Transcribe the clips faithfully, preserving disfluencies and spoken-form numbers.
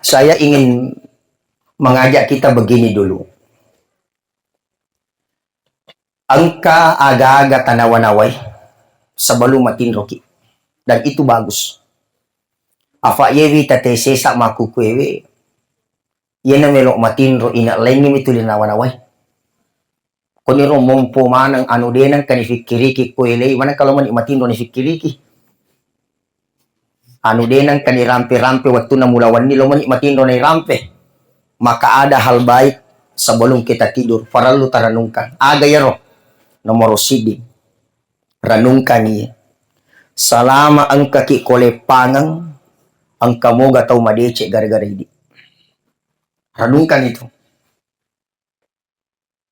Saya ingin mengajak kita begini dulu. Engka aga-aga tanawa-nawai sebelum matinroki. Dan itu bagus. Afa yewi tate sesa makkukuewe, yena melo matinro ina laingngi mituli nawa-nawai. Koniro mompo maneng anu de nengka nifikkiriki ko elei, maneng kalau mani matinro nifikkiriki. Anu de nengka nirampe-rampe wettunna mula wenni lo mani matinro nairampe. Maka ada hal baik sebelum kita tidur, parellu tarenungkan. Aga yero? Nomoro siddi, renungkan iye. Salama engkaki ko leppangeng, engka moga tau madeceng gara-gara idi. Renungkan itu.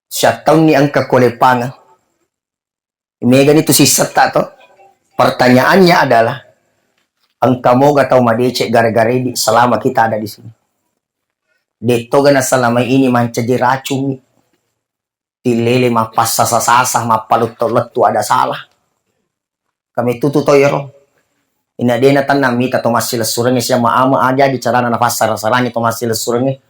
Siattaunni engka ko leppangeng. Megani tu sissetta to. Pertanyaannya adalah, engka moga tau madeceng gara-gara idi selama kita ada di sini? Dettoga na selama ini mancaji racungngi. Tillele mappasasa-sasa, mappaluttu-lettu ada salah. Kami tutu to yero. Ina dena tanna mita to massilessurengnge siama-ama aja di carana nafassara-sarangi to massilessurengnge.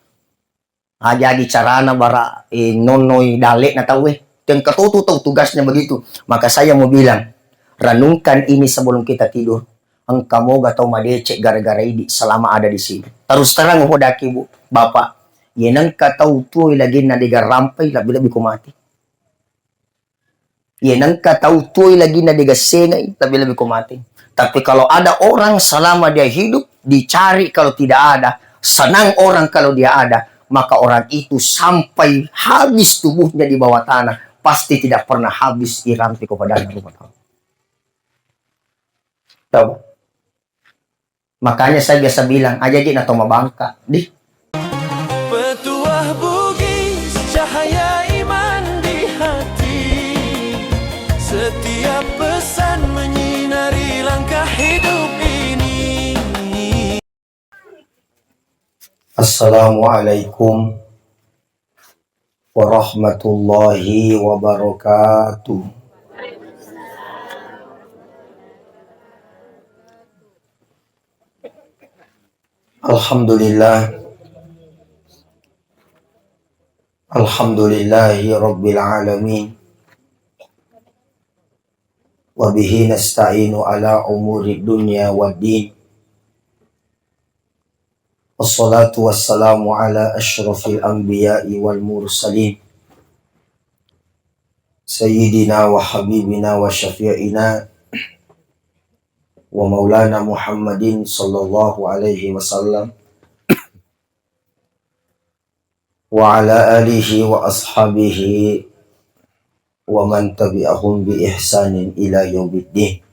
Aja di carana bara, eh, nonnoi dalle'na tauwe. Tengka totu tau tugasnya begitu. Maka saya mau bilang, renungkan ini sebelum kita tidur. Engka moga tau madeceng gara-gara idi selama ada di sini. Terus terang, uhodaki, Bu, Bapak, ye nengka tau tuoi laginna dega rampai, lebih-lebih ko mati. Ye nengka tau tuoi laginna dega sengai, lebih-lebih ko mati. Tapi kalau ada orang selama dia hidup, dicari kalau tidak ada, senang orang kalau dia ada, maka orang itu sampai habis tubuhnya di bawah tanah, pasti tidak pernah habis irampe ko padang rumah. Tahu? Makanya saya biasa bilang, aja ji na to mabangka, di. Petuah Bugis, cahaya iman di hati. Setiap pesan menyinari langkah hidup ini. Assalamualaikum warahmatullahi wabarakatuh. Alhamdulillah. Alhamdulillahi rabbil alamin. Wa bihi nasta'inu ala umuri dunya waddin. Wassalatu wassalamu ala asyrafil anbiya'i wal mursalin, sayyidina wa habibina wa syafi'ina wa maulana Muhammadin sallallahu alaihi wasallam, wa ala alihi wa ashabihi wa man tabi'ahum bi ihsanin ila yaumiddin.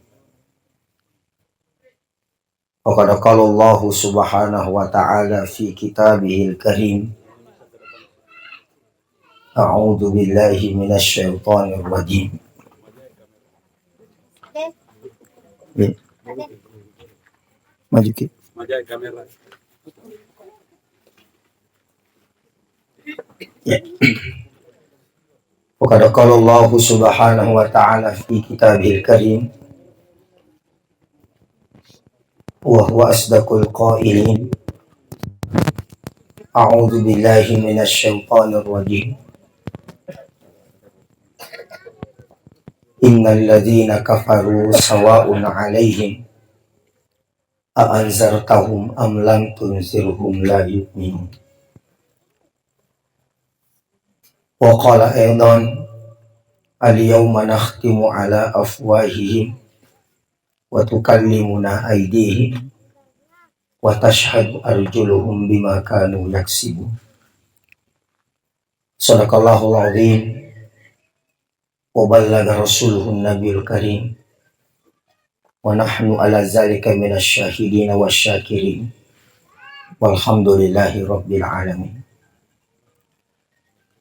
Wa qad qala Allahu subhanahu wa ta'ala fi kitabihil karim, a'udzu billahi minasy syaithanir rajim. Ya. Maju ki. Ya. Wa qad qala Allahu subhanahu wa ta'ala fi kitabihil karim, wa huwa asdaqul qailin. A'udzu billahi minasy syaithanir rajim. Innal ladzina kafaru sawa'un 'alaihim a anzartahum am lam tunzirhum la yu'minun. Wa qala aidan, al-yawma nakhtimu ala afwahihim wa tukallimuna aydihim wa tashhadu arjuluhum bima kanu yaksibun. Sadaqallahul azim. Wa ballagha rasuluhun nabiyul karim, wa nahnu ala zalika minasy syahidina wasy syakirin, walhamdulillahi rabbil alamin.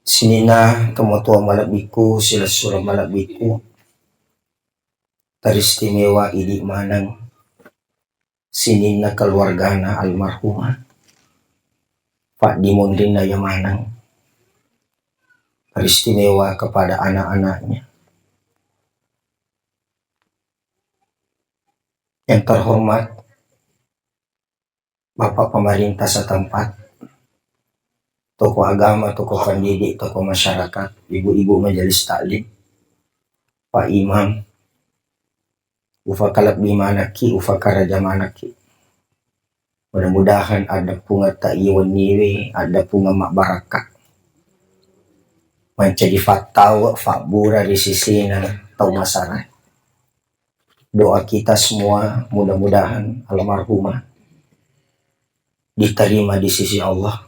Sininna tomatoa malebbiku, silessureng malebbiku, teristimewa idi maneng sininna keluargana almarhumah, paddimonrinna iya maneng, teristimewa kepada anak-anaknya. Yang terhormat Bapak pemerintah setempat, tokoh agama, tokoh pendidik, tokoh masyarakat, ibu-ibu majelis taklim, Pak Imam, ufakalebbi manekki, ufakaraja manekki. Mudah-mudahan addeppungetta iye wenniwe, addeppungeng mabbarakka. Mancaji fattawe, fabbura ri sisina tau masara. Doa kita semua, mudah-mudahan almarhumah diterima di sisi Allah.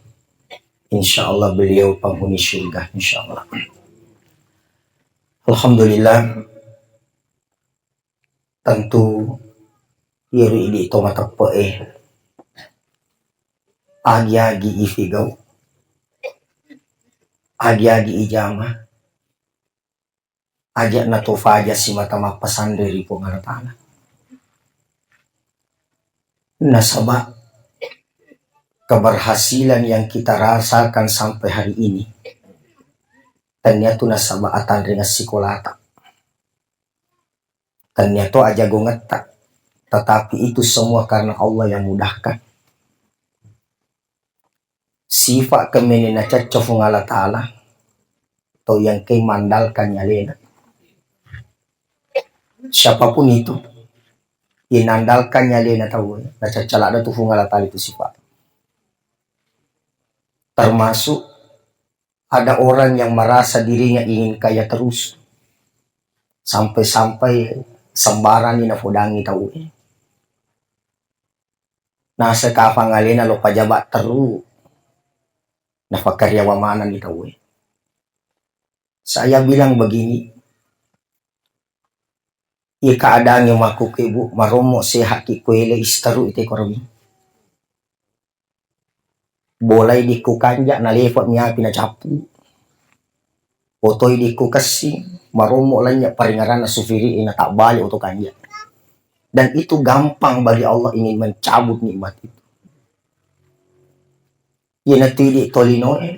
Insya Allah beliau penghuni surga, insya Allah. Alhamdulillah, tentu iyaro idi to mateppe'e, agi-agi ifigau, agi-agi ijama, aja' nato faja simata mappasanre ri Puang Allah Ta'ala. Nasaba keberhasilan yang kita rasakan sampai hari ini, tennia tu nasaba atanreng sikolata, tennia to ajagongetta, tetapi itu semua karena Allah yang mudahkan. Sifat kemene nacacca Fuang Allah Ta'ala, tau yang ke mandalkan nyalena. Siapapun itu, yang nandalkan nyalena tau, nacacca ladda tu Fuang Allah Ta'ala itu sifat. Termasuk ada orang yang merasa dirinya ingin kaya terus. Sampai-sampai sembarang ni nafodangi tau. Naseng kafang alena lo pajaba terru, nafakariawa manenni tauwe. Saya bilang begini, iya keadaannya makku ke, Bu, marommo sehat ki kuele istaru ite koromi. Bolai dikku kanja nalefa mi api nacappu. Otoi dikku kessing, marommo lanya paringaranna supiri ina tabbali oto kanja. Dan itu gampang bagi Allah ingin mencabut nikmat itu. Iyana tu idi tolinoe.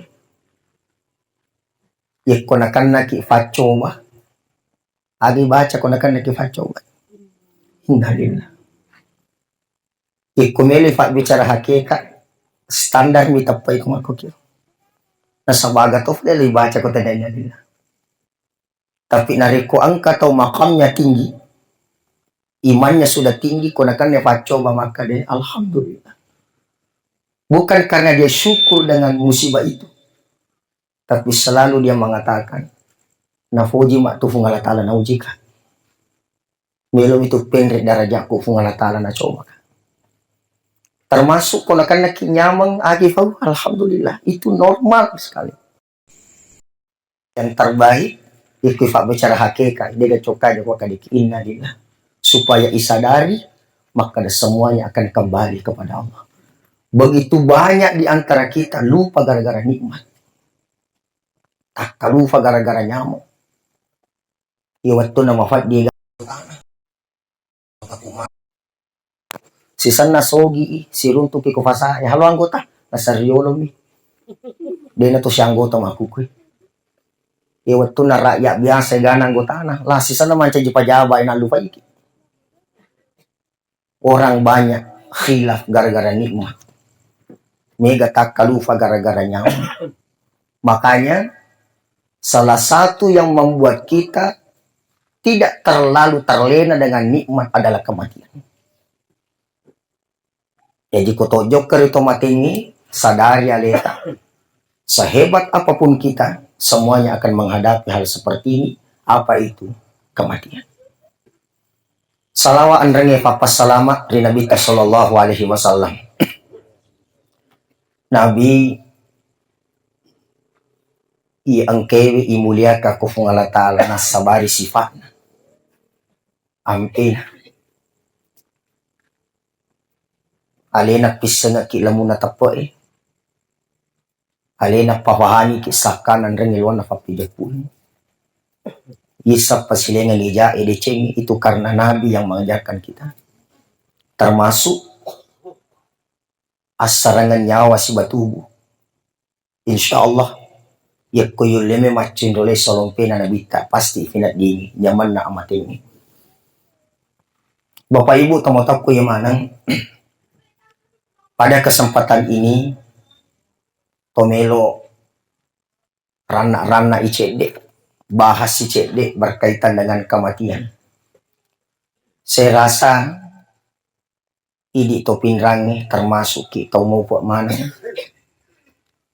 Yekko nakannaki faccoba. Agi baca ko nakannaki faccoba. Innalillah. Ikko melo fabbicara hakikat, standar mi teppai ko makko kiro. Nasaba aga to fale lo ibaca ko tena innalillah. Tapi narekko engka tau makamnya tinggi, imannya sudah tinggi, ko nakanne faccoba makkade, alhamdulillah. Bukan karena dia syukur dengan musibah itu, tapi selalu dia mengatakan, nafoji ma tu Fuang Allah Ta'ala naujika. Melo mi tu penre darajaku Fuang Allah Ta'ala nacobaka. Termasuk ko nakannaki nyameng agi fau, alhamdulillah, itu normal sekali. Yang terbaik, ikku fabbicara hakikat, dega coka jako kadiki innalillah. Supaya isadari, maka semuanya akan kembali kepada Allah. Begitu banyak di antara kita lupa gara-gara nikmat. Takkalupa gara-gara nyameng. Iya wettunna mafaddi ga-, sisenna sogi i, siruntuki ko fasa e, halo anggota, nasariolomi. Dena to si anggota makkukui. Iya wettunna rakyat biasa egana anggotana, lah sisenna mancaji pajaba e nallupaiki. Orang banyak khilaf gara-gara nikmat. Mega takkalupa gara-gara nyameng. Makanya, salah satu yang membuat kita tidak terlalu terlena dengan nikmat adalah kematian. Jadi, ko tojokka ri to matengngi, sadari aleta. Sehebat apapun kita, semuanya akan menghadapi hal seperti ini. Apa itu? Kematian. Salawa enrengnge fappassalama ri Nabitta sallallahu alaihi wasallam. Nabi i engkewe imuliaka ko Fuang Allah Ta'ala nassabari sifatna. Ampena. Alena pissengekki lemuna teppe'e. Alena pafahangiki sakkana enrengnge luanna fappijeppu'e. Isa pasilengeng ija e decengngi itu karena Nabi yang mengajarkan kita. Termasuk assarangeng nyawa siba tubuh. Insya Allah, yakko yulle me maccinrolai salompena Nabitta, pasti finaddingi, nyamanna amatengngi. Bapak Ibu, tomatoakku iya maneng, Pada kesempatan ini, tomelo ranna-ranna i cedde, bahas i cedde berkaitan dengan kematian. Saya rasa idi to pinrangnge termasuk ki tau mau maneng.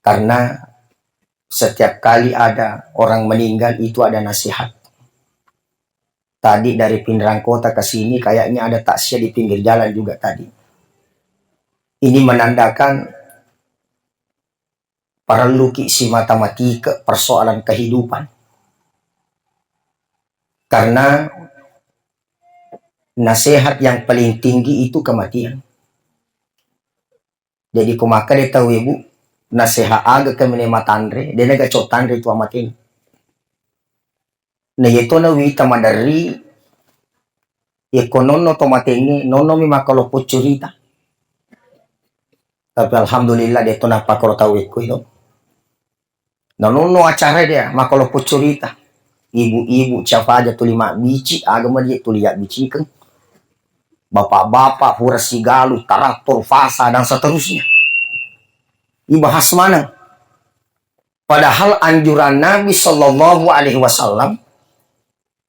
Karena setiap kali ada orang meninggal itu ada nasihat. Tadi dari Pinrang Kota ke sini kayaknya ada takziah di pinggir jalan juga tadi. Ini menandakan parelluki simata matike persoalan kehidupan. Karena nasihat yang paling tinggi itu kematian. Jadi ko makkeda tau ibu, nasihat aga kemene matanre, de naga cottanre tu amateng. Na iyeto na wita maderri, yekko nonno to matengnge, nonnomi makkaloppo curita. Tapi alhamdulillah, de to nappakoro tau ekko ito. Na nonno acara dia, makkaloppo curita. Ibu-ibu, siapa aja tuli mabbici, aga ma dia tuli yabbicikeng. Bapak-bapak, pura sigalu, traktor, fasa, dan seterusnya. Ibahas maneng. Padahal anjuran Nabi Sallallahu Alaihi Wasallam,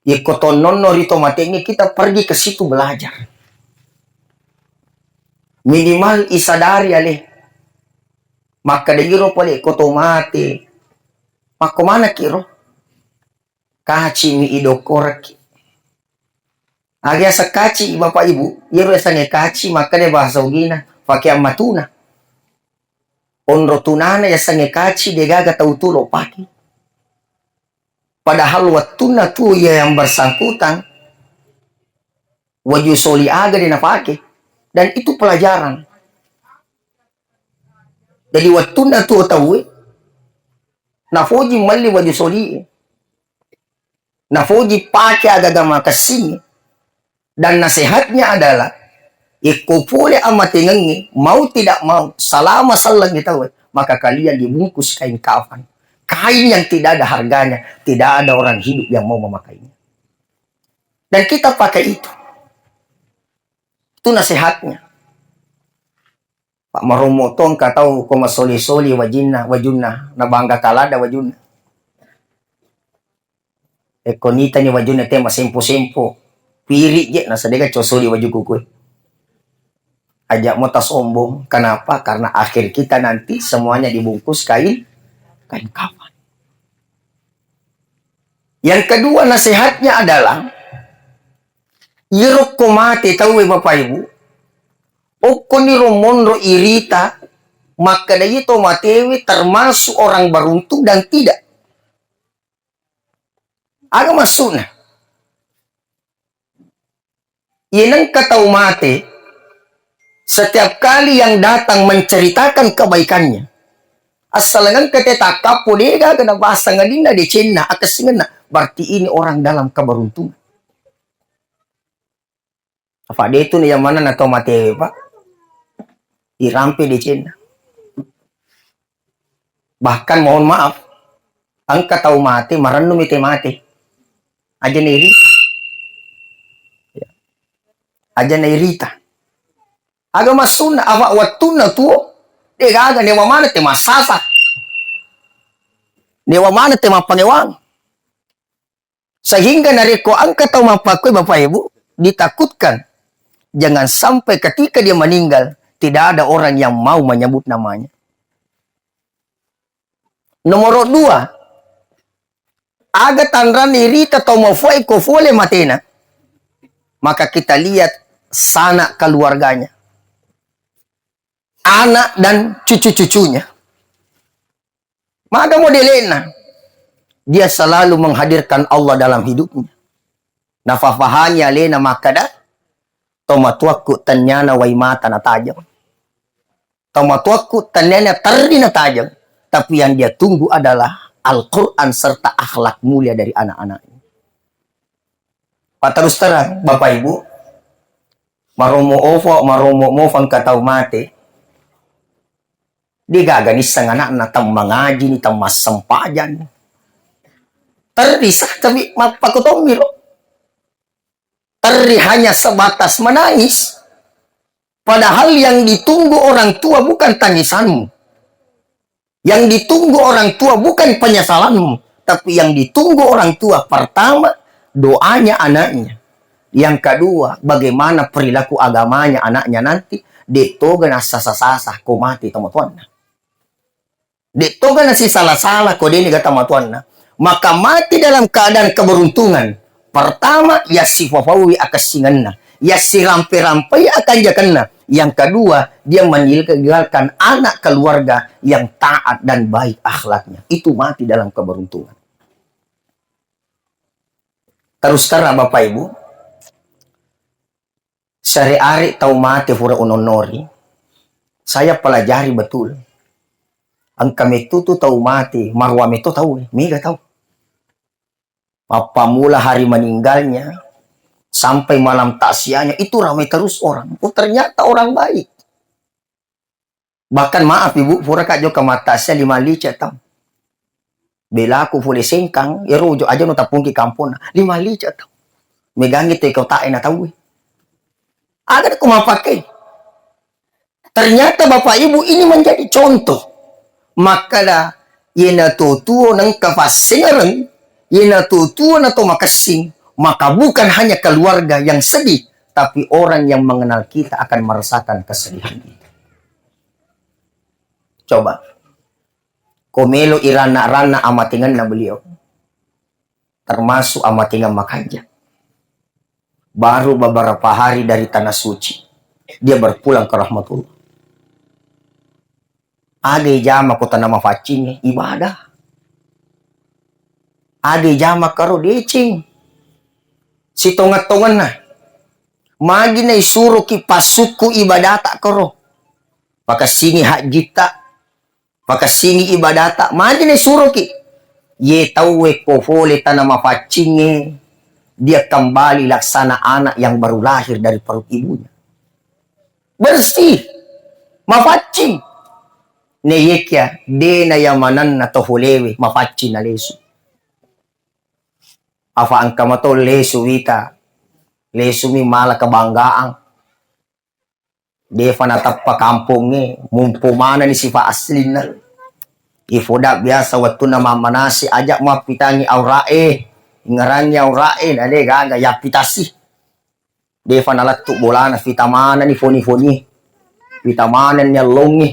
yekko tonnono rito matengnge, kita pergi ke situ belajar. Minimal isadari ale. Makkeda iro pole ko to mate. Makko manakki ro? Kaci mi idokkoraki. Aga yaseng kaci, Bapak Ibu, iyaro yasengnge kaci, makkeda bahasa Ugina, pakeang matuna. Onro tunana yasengnge kaci, degaga tau tulo pake. Padahal wettunna tuo iya yang bersangkutan, waju soli aga de napake. Dan itu pelajaran. Jadi wettunna tuo tauwe, nafoji melli waju soli. Nafoji pake agaga makessing. Dan nasihatnya adalah, ikko pole amatengengnge, mau tidak mau, selama sellengngi tauwe, maka kalian dibungkus kain kafan. Kain yang tidak ada harganya, tidak ada orang hidup yang mau memakainya. Dan kita pakai itu. Itu nasihatnya. Pak, marommo tongka tau ko masoli-soli wajinna, wajunna, nabangga kalada wajunna. Ekko nitani wajunna te masempo-sempo, piri je, nasadega cosoli wajuku kue. Aja mo tasombong. Kenapa? Karena akhir kita nanti semuanya dibungkus kain, kain kafan. Yang kedua nasihatnya adalah, iyaro ko mate tauwe Bapak Ibu, okkoniro monro irita, makkeda iyatu matewe termasuk orang beruntung dan tidak. Aga maksudna? Iye nengka tau mate, setiap kali yang datang menceritakan kebaikannya, assaleng engka te takkappo, de gaga nabasang adinna decenna, akessingenna, berarti ini orang dalam keberuntungan. Apa de tu yang mana na tau mate, Pak? Irampe decenna. Bahkan mohon maaf, engka tau mate, marennu mi te mate. Aja nairita. Ya. Aja nairita. Aga maksudna, apa wettunna tuo, de gaga newa mana te massapa. Newa mana te mappangewang. Sehingga narekko engka tau mappakkue, Bapak Ibu, ditakutkan. Jangan sampai ketika dia meninggal, tidak ada orang yang mau menyebut namanya. Nomor dua, aga tanranna irita tau mafua ko fole matena, maka kita lihat sanak keluarganya, anak dan cucu-cucunya. Maga modelenna? Dia selalu menghadirkan Allah dalam hidupnya. Nafafahangi alena makkeda, tomatuakku tenniana wai mata natajeng. Tomatuakku tenniana terri natajeng. Tapi yang dia tunggu adalah Al-Quran serta akhlak mulia dari anak-anaknya. Pak, terus terang, Bapak Ibu, maromo ofo, maromo mofang ka tau mate. Degaga nisseng anakna, temmangaji ni, temmassempajang ni. Terri sa, tapi mappakutommi ro. Terri hanya sebatas menangis. Padahal yang ditunggu orang tua bukan tangisanmu. Yang ditunggu orang tua bukan penyesalanmu, tapi yang ditunggu orang tua pertama doanya anaknya. Yang kedua, bagaimana perilaku agamanya anaknya nanti, de' toga nassasa-sasa ko mati tomatoanna. De' toga nasisala-sala ko de'ni ga tomatoanna. Maka mati dalam keadaan keberuntungan. Pertama, yassifafauwi akessingenna, yassirampe-rampei akanjakenna. Yang kedua, dia meninggalkan anak keluarga yang taat dan baik akhlaknya. Itu mati dalam keberuntungan. Terus terang, Bapak Ibu, sare-are tau mate fura unonnori, saya pelajari betul. Engka mettu tu tau mate, maruwa metto tau, mega tau. Mappamula hari meninggalnya sampai malam taksiahnya itu ramai terus orang. Oh, ternyata orang baik. Bahkan maaf Ibu, pura ka jokka mattaksiah lima lice tau. Belaku pole Sengkang, ero ujo aja no tapungki kamponna. Lima lice tau. Megangi te kota ena tau. Aga ko mapake. Ternyata Bapak Ibu ini menjadi contoh. Makkada, yena tuo-tuo nengka passengereng, yena tuo-tuo na to makessing, maka bukan hanya keluarga yang sedih, tapi orang yang mengenal kita akan merasakan kesedihan itu. Coba, ko melo iranna-ranna amatengenna beliau, termasuk amatengan makanja. Baru beberapa hari dari Tanah Suci, dia berpulang ke rahmatullah. Aga ijama ko tana mafaccingnge, ibadah. Aga ijama karo deceng. Sitongeng-tongenna. Magi na isuroki pasukku ibadata karo. Pakessingi hajjitta. Pakessingi ibadata, magi na isuroki. Ye tauwe ko fole tana mafaccingnge, dia kembali laksana anak yang baru lahir dari perut ibunya. Bersih, mafaccing. Neyekia, dena yamananna to folewe, mafaccing na lesu. Afa engka mato lesu wita, lesumi mala kebanggaan. Defa natappa kampongnge, mumpu manenni sifa aslinna. Ifoda biasa wettunna mammanasi, aja muappitangi aura'e, ingerangi aura'e, na de gaga yappitasi. Defa nalettu bolana, fita manenni foni-foni, fita manenni allongnge,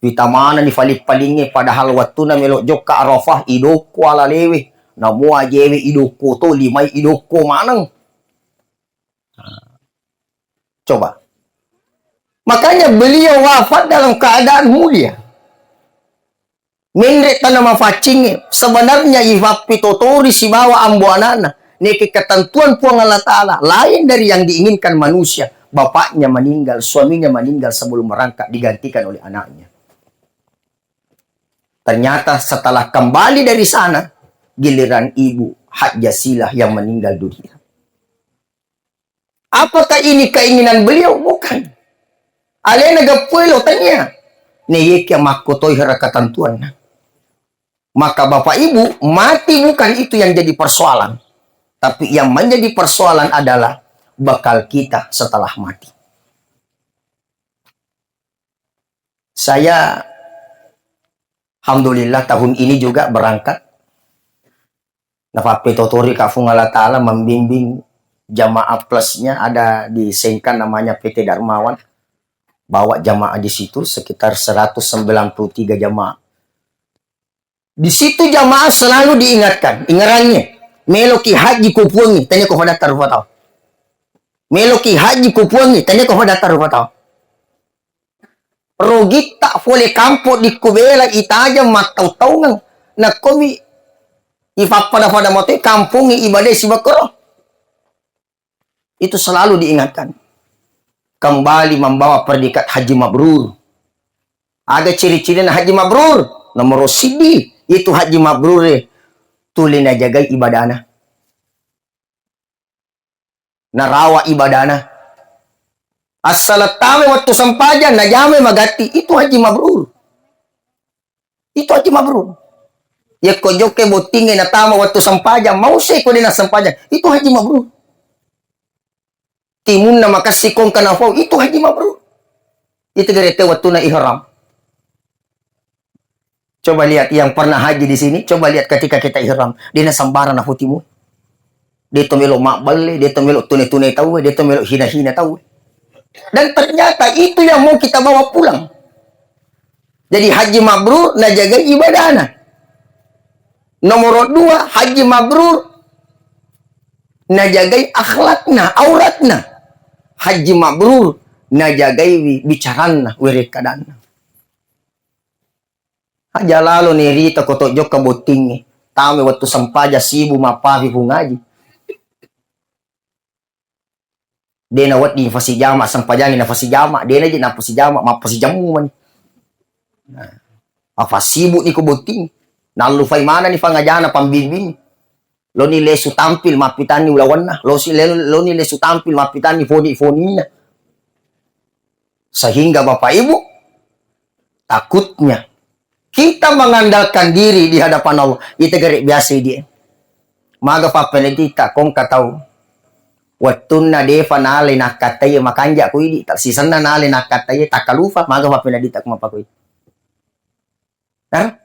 fita manenni faling-palingnge, padahal wettunna melo jokka Arafah, idokko alalewe, namua jewe idokko to, limai idokko maneng. Coba. Makanya beliau wafat dalam keadaan mulia. Menre tana mafaccingnge, sebenarnya ifappitotori sibawa ambo anakna. Neke ketentuan Puang Allah Ta'ala lain dari yang diinginkan manusia. Bapaknya meninggal, suaminya meninggal sebelum berangkat, digantikan oleh anaknya. Ternyata setelah kembali dari sana, giliran ibu Hajjah Silah yang meninggal dunia. Apakah ini keinginan beliau? Bukan. Alena gappuelo tania. Neyekia makkotoi hera ketentuanna. Maka Bapak Ibu, mati bukan itu yang jadi persoalan. Tapi yang menjadi persoalan adalah bekal kita setelah mati. Saya, alhamdulillah, tahun ini juga berangkat. Nafappetotori ka Fung Allah Ta'ala membimbing jamaah plusnya ada di Sengkang namanya P T Darmawan. Bawa jamaah di situ sekitar seratus sembilan puluh tiga jamaah. Di situ jamaah selalu diingatkan, ingerangnge, meloki haji ko puangngi, tania ko fadatta rupa tau. Meloki haji ko puangngi, tania ko fadatta rupa tau. Rogitta fole kampo dikko bela itajeng mattau-taungeng. Nakkomi ifappada-pada matoi kampongnge ibadai sibakkoro. Itu selalu diingatkan. Kembali membawa predikat haji mabrur. Aga ciri-cirina haji mabrur? Nomor siddi, itu haji mabrur e tuli najagai ibadana. Narawa ibadana. Assala tama wettu sempajang, najamai magatti, itu haji mabrur. Itu haji mabrur. Yakko jokke bottingnge natama wettu sempajang, mausai ko de nassempajang, itu haji mabrur. timunna makessing ko engka nafau, itu haji mabrur. Itu gare te wettunna ihram. Coba lihat yang pernah haji di sini, coba lihat ketika kita ihram, de' nasambarang nafu timu. De' to melo mabballe, de' to melo tune-tune tauwe, de' to melo hina-hina tauwe. Dan ternyata itu yang mau kita bawa pulang. Jadi haji mabrur najagai ibadahna. Nomor dua, haji mabrur najagai akhlakna, auratna. Haji mabrur najagai wi-, bicaranna, werekkadanna. Aja lalo ni rita ko to jokka bottingnge. Tame wettu sempajang sibu mappafi pungaji. De' nawedding fasijama, sempajangi nafasijama, de' naji nafasijama, mappasijammu mani. Nah, apa sibuk ni ko botting. Nallu fai mana ni fangajana pambimbing. Loni lesu tampil mappitanni ulawanna, losi le-, loni lesu tampil mappitanni foni-fonina. Sehingga Bapak Ibu, takutnya kita mengandalkan diri di hadapan Allah. Ita gare biasa idi. Maga pappeneddita kongka tau. Wettunna defa nale nakkattaie makanja ko idi, ta-, sisenna nale nakkattaie takkalufa, maga pappeneddita ko mapakoi. Hah?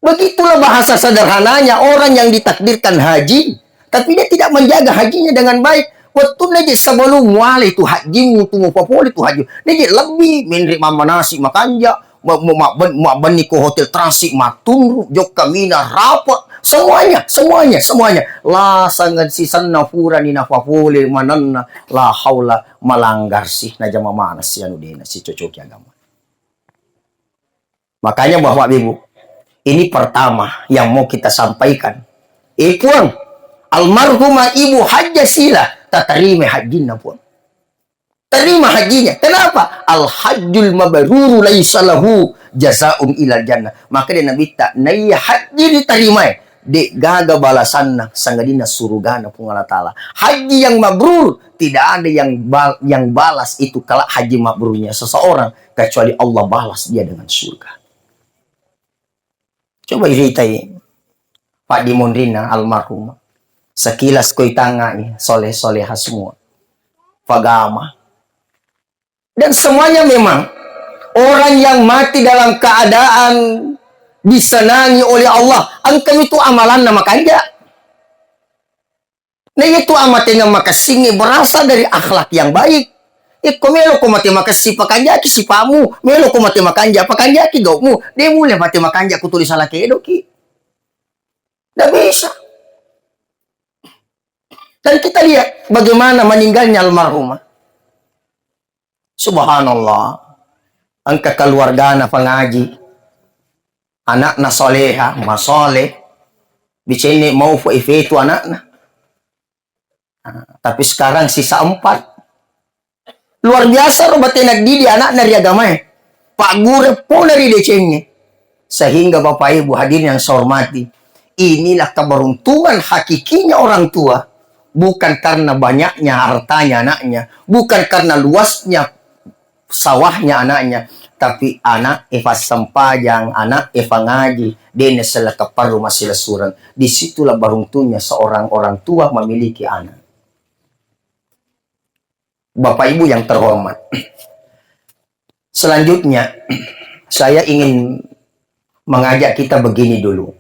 Begitulah bahasa sederhananya orang yang ditakdirkan haji, tapi dia tidak menjaga hajinya dengan baik. Wettunna je sebelum muale tu hajimu tu mupapole tu haji. Dia je lebih menre mammanasi makanja, ma-, ma-, ma-, mabbenni ko hotel transit matunru, jokka mina rapa, semuanya, semuanya, semuanya. La sangan sisenna furani nafapole manenna, la haula, malanggar si, najama mana si anu dena si cocoki agama. Makanya, Bapak Ibu, ini pertama yang mau kita sampaikan. Eh, Puang, almarhumah Ibu Hajjah Sila, tatarima hajjinna, Puang. Terima hajinya. Kenapa? Al hajjul mabruru laisa lahu jazaun ilal jannah. Maka dia Nabi tak, naiya haji ditarimai, de gaga balasanna, sangadinna surugana Puang Allah Ta'ala. Haji yang mabrur, tidak ada yang bal-, yang balas itu kelak haji mabrurnya seseorang kecuali Allah balas dia dengan surga. Coba iritai Pak Dimonrina almarhum. Sekilas koi tangai soleh-soleha semua. Fagama. Dan semuanya memang orang yang mati dalam keadaan disenangi oleh Allah. Engka itu amalanna makanja. Nah, itu amatengeng makessingnge berasal dari akhlak yang baik. Ikko melo ko mate makessi, pakanjaki sipamu. Melo ko mate makanja, pakanjaki gaumu. De mulle mate makanja ku tuli sala kedoki. Nggak bisa. Dan kita lihat bagaimana meninggalnya almarhumah. Subhanallah. Engka keluargana pangaji. Anakna soleha, masoleh. Bicenne mau fo ifetu anakna. Nah, tapi sekarang sisa empat. Luar biasa ro batena didi anakna ri agamae. Paggure pole ri decengnge. Sehingga Bapak Ibu hadirin yang saya hormati, inilah keberuntungan hakikinya orang tua. Bukan karena banyaknya hartanya anaknya, bukan karena luasnya sawahnya anaknya, tapi anak e fassempajang, anak e fangaji, dene selekka parru masilessureng. Disitulah beruntungnya seorang orang tua memiliki anak. Bapak Ibu yang terhormat, selanjutnya saya ingin mengajak kita begini dulu.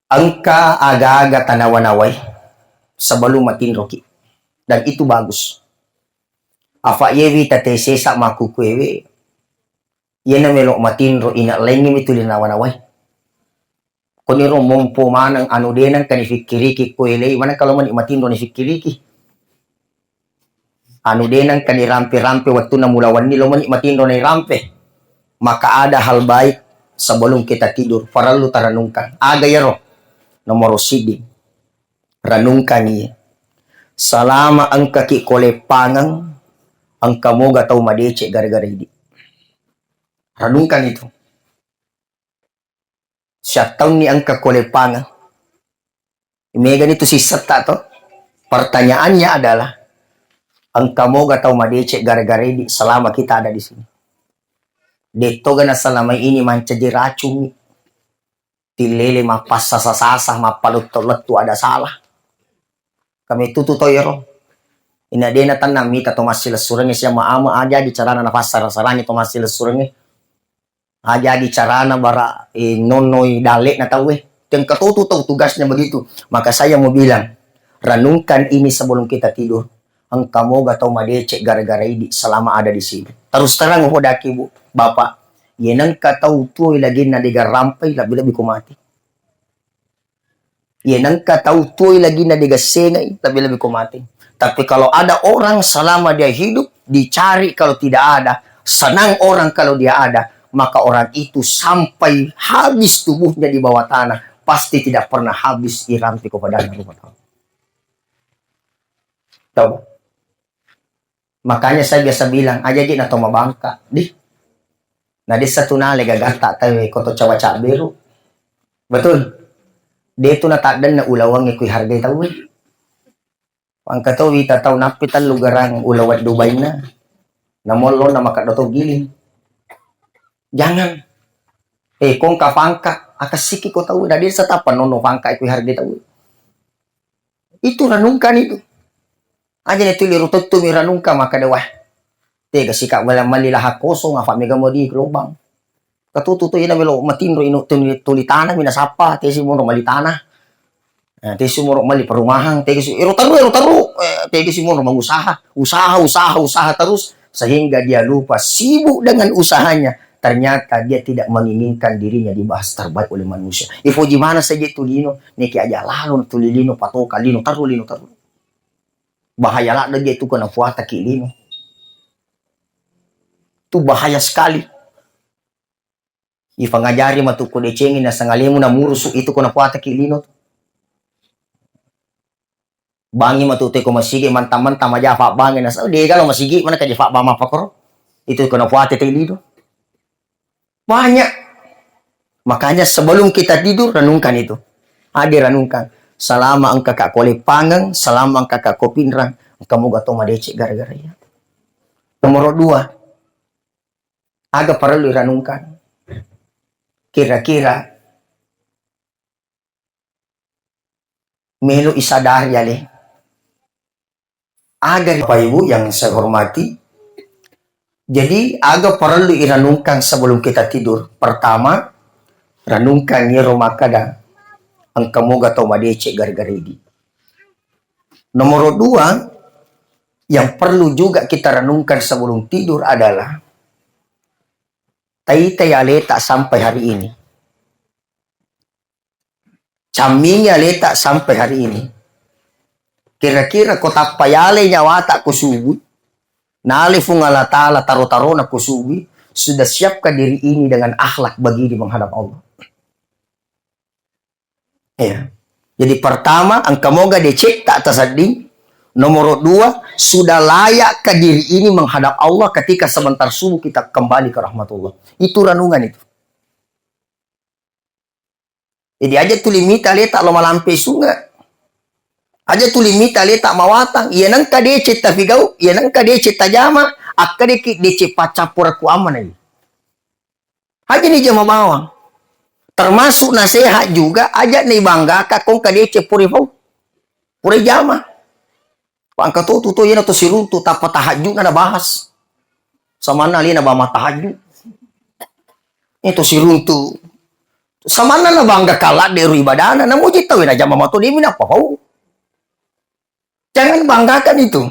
Engka aga-aga tanawa-nawai sebelum matinroki. Dan itu bagus. Afa yewi tete sesa makukuewe, yena melo matinro ina laingngi mituli nawa-nawai. Koniro mompo maneng anu denang kani fikkiriki ko elei, mana kalau mani matinro ni fikkiriki. Anu denang kani rampe-rampe wettunna mula wenni lo mani matinro ni rampe. Maka ada hal baik sebelum kita tidur, parellu tarenungkan. Aga yero? Nomoro siddi, renungkan iya. Selama engkaki koleppangeng, engka moga tau madecek gara-gara idi. Renungkan itu. Siattaunni engka koleppangeng. Megani tu sissetta to. Pertanyaannya adalah, engka moga tau madecek gara-gara idi selama kita ada di sini? Dettoga na selama ini mancaji racungi. Tillele mappasasa-sasa, mappaluttu-lettu ada salah. Kami tutu to ero. Ina dena tanna mita to massilessurengnge sia maama aja di carana nafassara-sarangi to massilessurengnge. Aja di carana bara, eh, nonnoi dalle'na tauwe. Tengka totu tau tugasnya begitu. Maka saya mau bilang, renungkan ini sebelum kita tidur. Engka moga tau madecek gara-gara idi selama ada di sini. Terus terang, hodaki, Bu, Bapak, ye nengka tau tuoi laginna dega rampai, lebih-lebih ko mati. Ye nengka tau tuoi laginna digassengai, lebih-lebih ko mati. Tapi kalau ada orang selama dia hidup, dicari kalau tidak ada, senang orang kalau dia ada, maka orang itu sampai habis tubuhnya di bawah tanah, pasti tidak pernah habis irampi kepada rumah tangga. Coba. Makanya saya biasa bilang, aja ji nato mabangka, di. Na dessa tu nale gagatta tau ko to cawa cabberu. Betul. De tu nataddenna ulawangnge kui hargai tauwe. Pangka to wita tau nappi tellu garang ulawang Dubainna. Namo lonna makeddo to giling. Jangan. Eh, kongka pangka, akessiki ko tau, na dessa tappa nonno pangka kui hargai tauwe. Itu renungkan itu. Aja ni tuli rutettumi renungkan makkeda, "Wah, tega sika bela mali lahan kosong, apa mega mau di gelombang." Katutu tu ina melo matinro inu tuli, tuli tanah mina sappa, tesi monro mali tanah. Eh, tesi monro mali perumahang, tesi ero taru, ero taru, eh, tesi monro mengusaha, usaha, usaha, usaha terus sehingga dia lupa sibuk dengan usahanya. Ternyata dia tidak menginginkan dirinya dibahas terbaik oleh manusia. Ifoji mana saja tu lino, neki aja lalu tuli lino, patoka lino, taru lino, taru. Bahaya ladde je tu kena puataki lino. Tu bahaya sekali. Ifangajari matu ko decengi na sangalemu na murusu itu kena puataki lino tu. Bangi matu te ko masigi mantang-mantang maja fabbangi na sa-, de galo masigi mana kaje fabbang mappakoro. Itu kena puate te lino. Banyak. Makanya sebelum kita tidur, renungkan itu. Ade renungkan. Selama engka ka koleppangeng, selama engka ka kopinrang, engka moga to madecek gara-gara iya. Nomor dua, aga parellu irenungkan. Kira-kira melo isadari ale. Aga, Bapak Ibu yang saya hormati, jadi aga parellu irenungkan sebelum kita tidur? Pertama, renungkan yero makkeda engka moga tau madecek gara-gara idi. Nomor dua, yang perlu juga kita renungkan sebelum tidur adalah taitai aleta sampai hari ini. Cammingi aleta sampai hari ini. Kira-kira ko tappa yale nyawata ko subuh, nale Fung Allah Ta'ala taro-tarona ko subuh, sudah siapkah diri ini dengan akhlak begini menghadap Allah? Ya. Jadi pertama, engka moga decekta tasedding. Nomor dua, sudah layakkah diri ini menghadap Allah ketika sebentar subuh kita kembali ke rahmatullah? Itu renungan itu. Jadi aja tuli mita aleta lo malampe sunge. Aja tuli mita aleta mawatang. Iya nengka decek tafigau, iya nengka decek tajama, akkedeki decek paccappura ku ammanai. Aja ni jama bawang. Termasuk nasehat juga, aja ni banggaka kongka decek pura fau. Pura jama. Pangka to tu to, iyana to siruntu, tappa tahajudna nabahas. Samanna alena bama tahajud. Itu siruntu. Samanna nabangga kala de ru ibadana, namuji tau na jama mato demi napa fau. Jangan banggakan itu.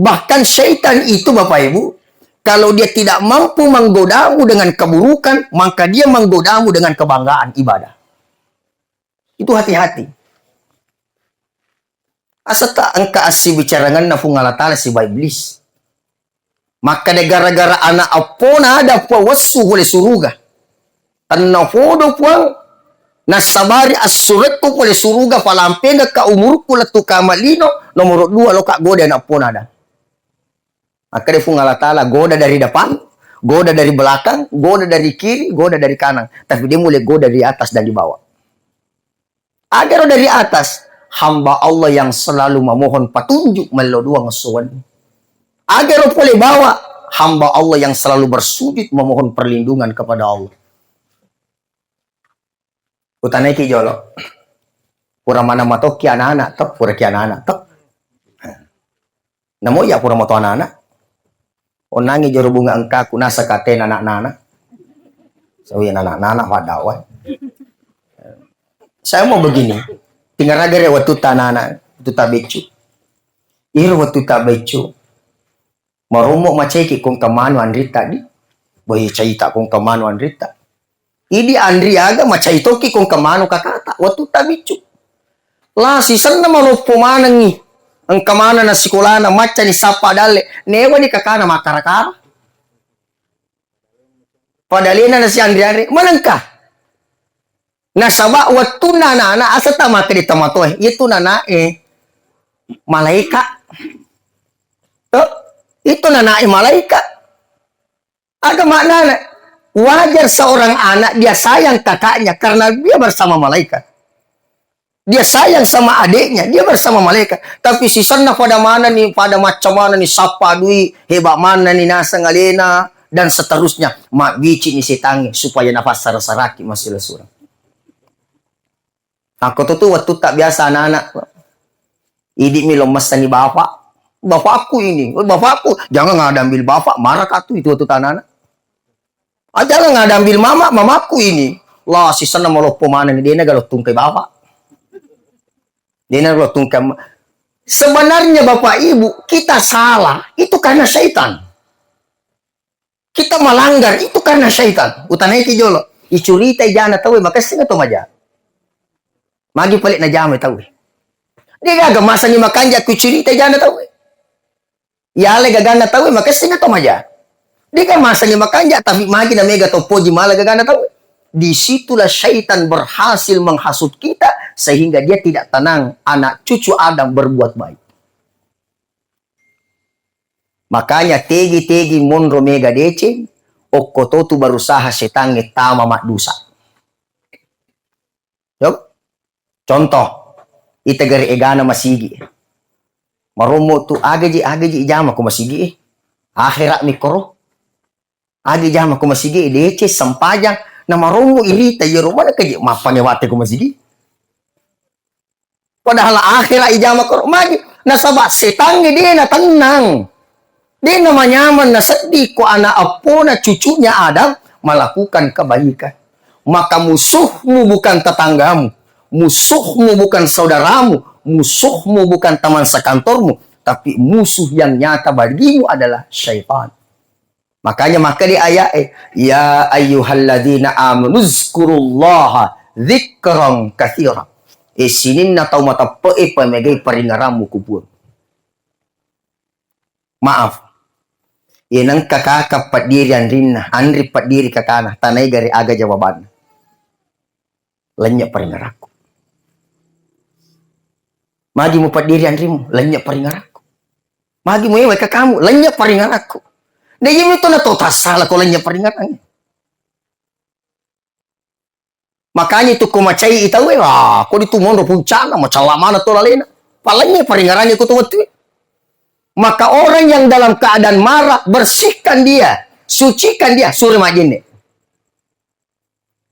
Bahkan syaitan itu, Bapak Ibu, kalau dia tidak mampu menggodamu dengan keburukan, maka dia menggodamu dengan kebanggaan ibadah. Itu hati-hati. Asata engka assibicarangenna Fung Allah Ta'ala siba iblis. Makkeda gara-gara ana eppona ada Puang wessu pole suruga. Tenna fodo Puang, nassabari assurekku pole suruga, falampengekka umurku lettu kama lino, nomoro dua loka goda ana eppona ada. Makkeda Fung Allah Ta'ala, goda dari depan, goda dari belakang, goda dari kiri, goda dari kanan. Tapi dia mulai goda dari atas dan di bawah. Agaro dari atas, hamba Allah yang selalu memohon petunjuk mello dua ngessuan. Agaro pole bawah, hamba Allah yang selalu bersujud memohon perlindungan kepada Allah. Utanaiki jolo. Pura maneng matokki anak-anak to, puraki anak-anak to. Namo iya pura mato anak-anak. Onnangi joro bunga engkaku nasaka tena anak-anak. Sawi anak-anak pada wah. Saya mau begini. Tinggal raga re watutta anak-anak, watutta beccu. Iro watutta beccu. Marommo macaiki kongka manu anritta di. Boy caita kongka manu anritta. Idi anri aga macai toki kongka manu kakata. Watutta biccu. La sisenna maloppo manengi. Engka maneng na sikolana maccani sappa dalle. Newa di kakana makara-kara. Padalena nasi anri-anri. Manengka. Nasaba wettunna anak-anak asetta makkeda tomatoe, iyatu nanae malaika. To? Itu nanae malaika. Aga maknana? Wajar seorang anak dia sayang kakaknya karena dia bersama malaikat. Dia sayang sama adiknya, dia bersama malaikat. Tapi sisenna pada mana nih, pada macam mana nih, sapa dui, hebat mana nih, naseng alena, dan seterusnya. Mabbici nih setange supaya nafassara-saraki masih lesurang. Aku tuh, tuh waktu tak biasa anak-anak. Idi mi lo messani bapak. Bapakku ini, bapakku. Jangan ada ambil bapak, marah katu itu waktu anak-anak. Aja lah nggak ada ambil mama, mamaku ini. Lah, sisenna maloppo maneng, dena galo tungkai bapak. Dena galo tungkai ma-, sebenarnya Bapak Ibu, kita salah, itu karena syaitan. Kita melanggar, itu karena syaitan. Utanai ki jolo. Icurita ijana tahu, makasih nggak tuh maja. Magi pelik najama tahu. Dia gaga masa ni makanja ku curita ijana tahu. Yale gaganna tauwe, makessing atau maja? Dega masangi makanja, tapi magi na mega to poji mala gaganna tauwe. Disitulah syaitan berhasil menghasut kita sehingga dia tidak tenang anak cucu Adam berbuat baik. Makanya tegi-tegi monro mega deceng, okko totu berusaha setangnge tama maddusa. Yap. Contoh, ita gare egana masigi. Marommo tu agaji, agaji ijama ko masigi. Akhirat mikoro. Agi jama ko masigi, dece sempajang. Na marommo irita, yero mana kaji mappane wate ko masigi. Padahal akhirat ijama ko magi. Nasaba setangnge dena tenang. Dena manyaman nasedding ko anak eppona cucunya Adam melakukan kebaikan. Maka musuhmu bukan tetanggamu, musuhmu bukan saudaramu, musuhmu bukan teman sekantormu, tapi musuh yang nyata bagimu adalah syaitan. Makanya maka di ayat eh, ya ayyuhalladzina amanu zkurullaha dzikran katsira. Eh sininna tau mateppe'e pamegai paringerammu ku Puang. Maaf. Iye nengka kaka paddiri anrinna, anri paddiri kakana, tanai gare aga jawabanna. Lennye paringerakku. Magi mu paddiri anrimu, lennye paringerakku. Magi mu ewe kakamu, lennye paringerakku. De iye mitu na to tassala ko lennye paringerangnge. Makanya itu ko macai i tauwe, ah, ko ditu monro puncana, macalla mana to lalena. Palennye paringerangnge ko to wettue. Maka orang yang dalam keadaan marah, bersihkan dia, sucikan dia, sure majjenne.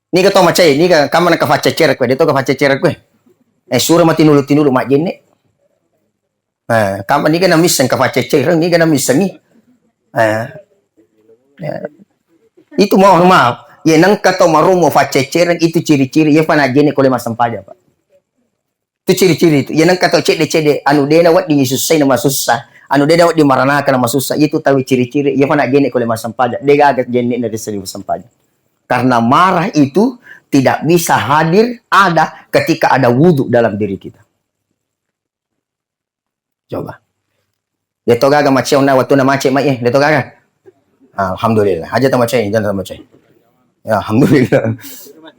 Niga to macai, niga kamma naka faccecere kue, de to ka faccecere kue. Eh, sure mati nulu-tinulu majjenne. Eh, kamma niga namisseng ka faccecere, niga namissengi. Eh, ya. Itu mohon maaf. Ya nengka to maromo faccecere itu ciri-ciri, ya fa najjenne kole massempajang, Pak. Itu ciri-ciri itu. Iya nengka tau cedde-cedde, anu dena wedding isussai na masussa, anu dena wedding maranaka na masussa, itu tau ciri-ciri, iya fa najjenne kole massempajang, de gaga jenne na risseng massempajang. Karena marah itu tidak bisa hadir ada ketika ada wudhu dalam diri kita. Coba. De to gaga macet na waktu na macet mai, eh, de to gaga. Alhamdulillah. Aja ta macet, jangan ta macet. Ya, alhamdulillah.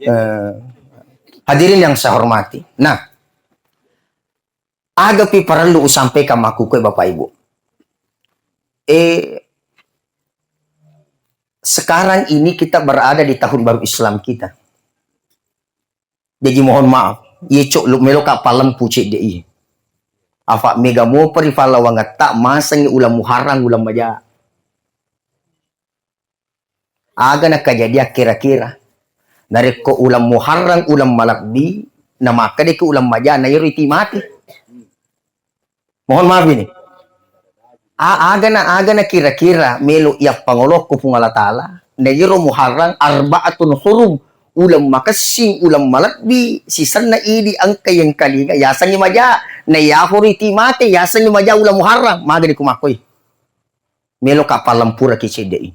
Eh, hadirin yang saya hormati. Nah, agapi parellu usampaikan makkukue Bapak Ibu. Eh, sekarang ini kita berada di tahun baru Islam kita. Jaji mohon maaf, iye cok lu meloka palempu cedde i. Afa mega mopa ri pallawangetta masengi uleng Muharram, uleng maja. Aga na kajadian kira-kira. Narekko uleng Muharram, uleng malebbi, Namakkedaki uleng maja, na iyaro iti mate. Mohon maaf ini. A-, agana, agana kira-kira melo iyappangolokko Puang Allah Taala. Na iyaro Muharram arbaatun hurum, uleng makessing, uleng malebbi, sisenna idi engka yengkalinga, yasengngi maja. Na iyaforo iti mate, yasengngi maja uleng Muharram. Magani ku makkoi. Meloka pallempuraki cedde'i.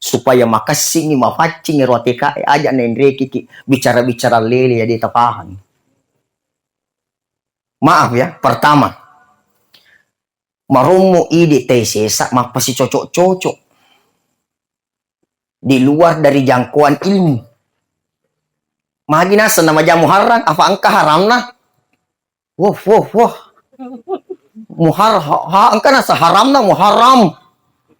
Supaya makessingngi, mafaccingngi ro atekae, aja naenrekiki bicara-bicara lele ya de tapahang. Maaf ya, pertama, marommo idi tai sesa mappasicocok-cocok di luar dari jangkauan ilmu. Magi naseng namaja Muharram, afa engka haramna? Wah, wah, wah. Muhar-, ha-, ha-, engka naseng haramna Muharram.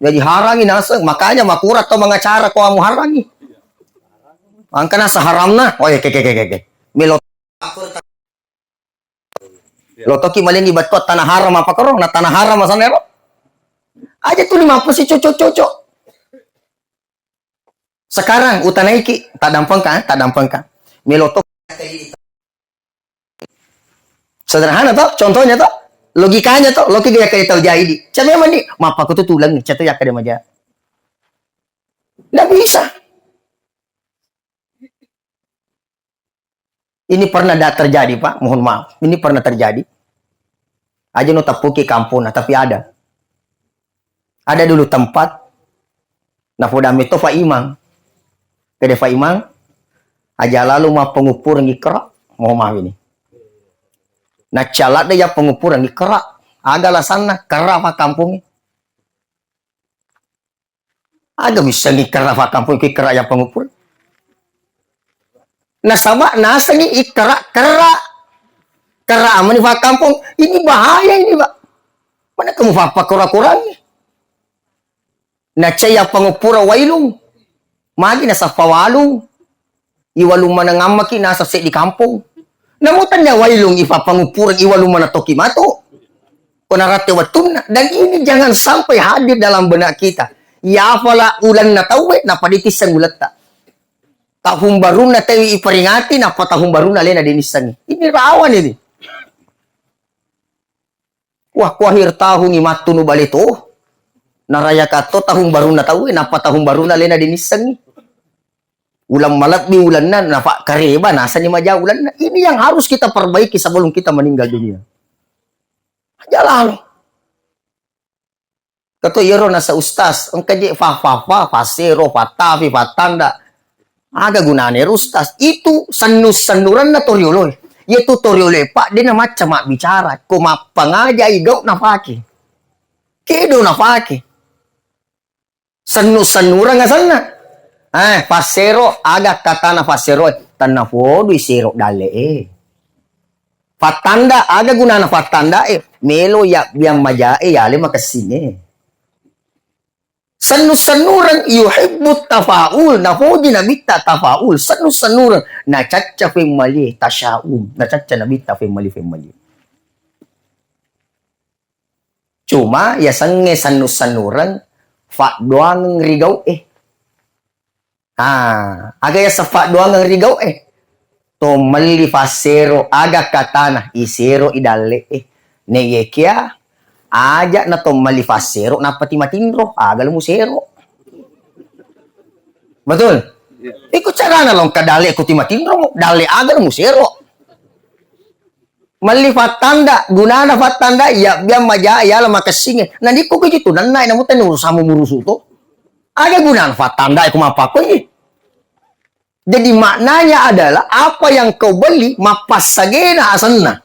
Jadi harangi naseng, makanya makura tau mangacara ko Muharrangi. Engka naseng haramna, oh ya, ke, ke, ke, ke, ke. Melo Lotoki malengi battua tanah haram apa koro? Na tanah haram asanna ero. Aja tuli mappasicocok-cocok. Sekarang utanaiki, tadampengka, eh, tadampengka. Meloto. Sederhana toh, contohnya toh, logikanya toh, loki gaya kaya tau jahili. Cuma memang ni, mappakutu tulang ni, catu ya kada maja. Nggak bisa. Ini pernah da-, terjadi, Pak. Mohon maaf. Ini pernah terjadi. Aja no tappuki kampung, nah, tapi ada. Ada dulu tempat, nah, poda meto Pak Imang. Kede Pak Imang, aja lalu ma pengupuran ikra, mohon maaf ini. Nah, calat deh ya pengupuran ikra. Aga alasanna, kera Pak kampung. Aga missengngi kera fakkampong, ki kera yang pengukur. Nasaba nasengngi ikkara kera. Kera amani fakkampong. Ini bahaya ini, Pak. Mana kamu fappakura-kurangi? Nacai yang pengupura wailung. Magi nasappa walung. Iwalung maneng ammaki naseng seddi kampong. Namo tania wailung ipappanguppureng iwalung maneng toki matu. Ko naratte wettunna. Dan ini jangan sampai hadir dalam benak kita. Yafala ulenna tauwe, nappa ditisseng uletta. Tahun barunna tauwe iperingati, nappa tahun barunna alena dinissengi. Ini rawan ini. Wah, ku akhir tahun i mattunu bale to. Narayakatto tahun barunna tauwe, nappa tahun barunna alena dinissengi. Uleng malebbi ulenna, nafa kareba, nasani maja ulenna. Ini yang harus kita perbaiki sebelum kita meninggal dunia. Aja lalo. Kato iyaro nasa ustaz, engka je fa, fa, fa, fasero, fatafi, fatanda. Aga gunane ro ustaz? Itu sennu-sennurenna torioloe. Yetu torioloe, Pak, de namacca mabbicara. Ko mappangajai gau nafake. Kedo nafake. Sennu-sennureng asenna. Eh, fassero, aga katana fassero, tenna fodui sero dalle e. Fattanda, aga gunana fattanda e? Melo ya biang maja e, yale makessing e. Sennu-sennureng yuhibbut tafaul, nafoji nabitta tafaul, sennu-sennureng, nacacca femmalie tasyaum, nacacca nabitta femmalie-femmalie. Cuma yasengnge sennu-sennureng faddoangeng ri gau e. Ah, aga yaseng faddoangeng ri gau e? To melli fassero aga katana isero i dalle e. Naiyakia aja na to melli fassero nappa timatinro, aga lo musero. Betul? Iko carana lo engka dalle ko timatinro, dalle aga lo musero. Melli fattanda, gunana fattanda, ya biang maja, ya la makessinge. Na nikku kuji tu nenna, namu tani urusamu murusu to. Aga gunana fattanda, aku mappakoi. Jadi maknanya adalah apa yang kau beli, mappassagena asenna.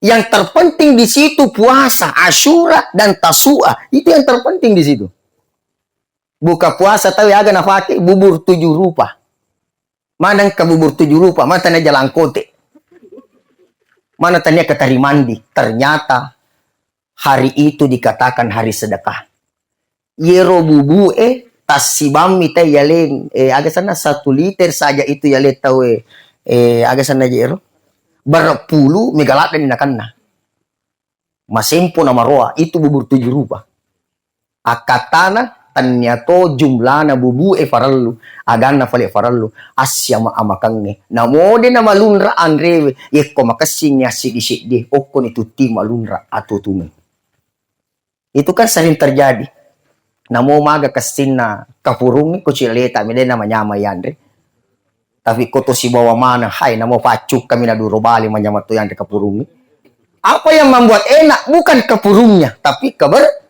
Yang terpenting di situ puasa, Asyura dan Tasu'a. Itu yang terpenting di situ. Buka puasa tahu ya, aga nafake bubur tujuh rupa. Mana engka bubur tujuh rupa, mana tania jalang kote. Mana tania ketari mandi. Ternyata hari itu dikatakan hari sedekah. Yero bubu e tassibammi te yaleng, eh, aga sana satu liter saja itu yale tau e, eh, aga sana je ero. Berepulu mega ladde ni nakenna. Masempo namaroa, itu bubur tujuh rupa. Akkattana, Tenniato jumlana bubu'e farellu, aganna fale farellu, assiama-amakengnge. Namo de namalunra anrewe, yekko makessingngi assiddi-siddi, okkoni tutti malunra atuo-tuongeng. Itu kan sering terjadi. Namo maga kessinna kapurungnge, ko cileta mi de namanyamai yanre. Tapi ko to sibawa maneng, hai, namo paccukka mi naduro bale manyamai to yanre kapurungnge. Apa yang membuat enak? Bukan kapurungnya, tapi keber-,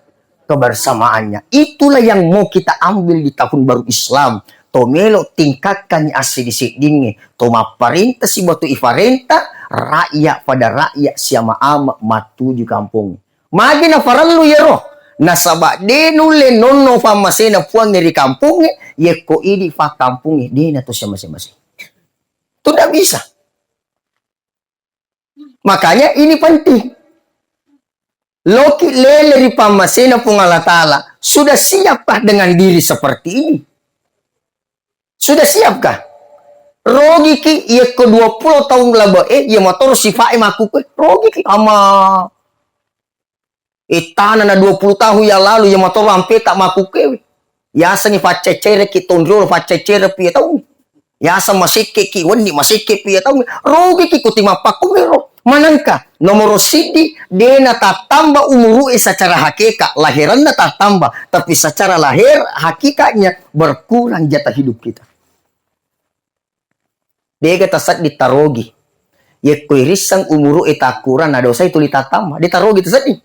kebersamaannya. Itulah yang mau kita ambil di tahun baru Islam. To melo tingkatkan assiddi-siddingnge, to mapparenta sibawa to ifarenta, rakyat pada rakyat siama-ama mattuju kampong. Magi nafarellu iyaro? Nasaba de nulle nonno fammasena Puangnge ri kampongnge, yekko idi fakkampongnge, de nato siamase-mase. Itu ndak bisa. Makanya ini penting. Loki lele ri pammasena Puang Allah Ta'ala. Sudah siapkah dengan diri seperti ini? Sudah siapkah? Rogiki, yekko dua puluh tahun labe, eh, iya motoro sifae makkukue. Rogiki, ama. Ittana na dua puluh tahun yang lalu, iya motoro ampeta makkukewe. Yasengngi facceccereki tonriolo, facceccerepi iya taungnge. Yaseng masekkeki wenni, masekkepi iya taungnge. Rogiki ko timappakkumiro. Manengka, nomoro siddi, de natattamba umuru'e secara hakikat, lahiranna tattamba, tapi secara lahir, hakikatnya berkurang jatah hidup kita. Dega tasedding tarogi. Yekko irisseng umuru'e takkurang, na dosai tuli tattamba. De tarogi tasedding.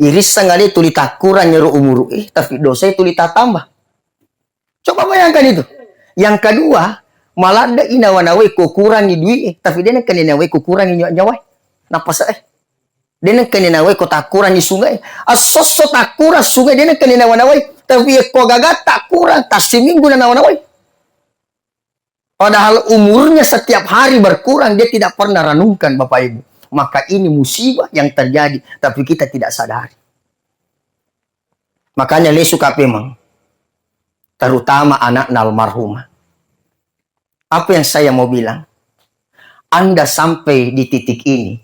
Irisseng ade tuli takkurang ero umuru'e, tapi dosai tuli tattamba. Coba bayangkan itu. Yang kedua, maladde inawa-nawai ko kurangi dui'e, tapi de nengka ninawai ko kurangi nyawa-, nyawae. Nappase'e. De nengka ninawai ko takkurangi sungai. Assosso takkurang sungai, de nengka ninawa-nawai. Tapi yekko gaga takkurang, tassiminggu nanawa-nawai. Padahal umurnya setiap hari berkurang, dia tidak pernah renungkan, Bapak Ibu. Maka ini musibah yang terjadi, tapi kita tidak sadari. Makanya lesu kapemang, terutama anakna almarhumah. Apa yang saya mau bilang? Anda sampai di titik ini,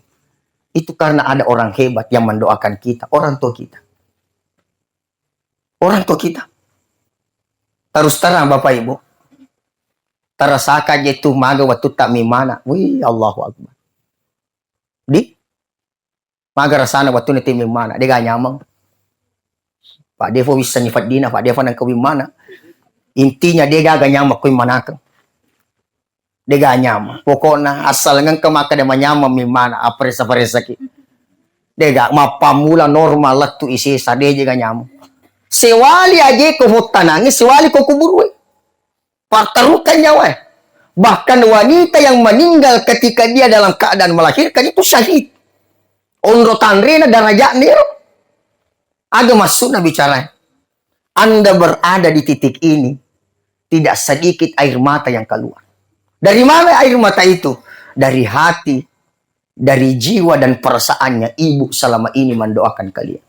itu karena ada orang hebat yang mendoakan kita, orang tua kita. Orang tua kita. Terus terang, Bapak Ibu, terasaka je tu maga wattu tak mimana. Wih, Allahu Akbar. Di maga rasana wattu ni timming mana, dega nyameng. Pak Devo wissengi feddina, Pak Devo nengka wimmana. Intinya dega ga nyameng ko immanakeng. Dega nyameng. Pokokna asal ngengka makkeda manyameng mimmana, apparessa-paressaki. Dega mappammula normal lettu isesa, deje ga nyameng. Sewali aje ko fottanangi, sewali ko kuburue. Partarukang nyawae. Bahkan wanita yang meninggal ketika dia dalam keadaan melahirkan itu syahid. Onro tanrena darajatna ero. Aga maksudna bicara? Anda berada di titik ini, tidak sedikit air mata yang keluar. Dari mana air mata itu? Dari hati, dari jiwa dan perasaannya ibu selama ini mendoakan kalian.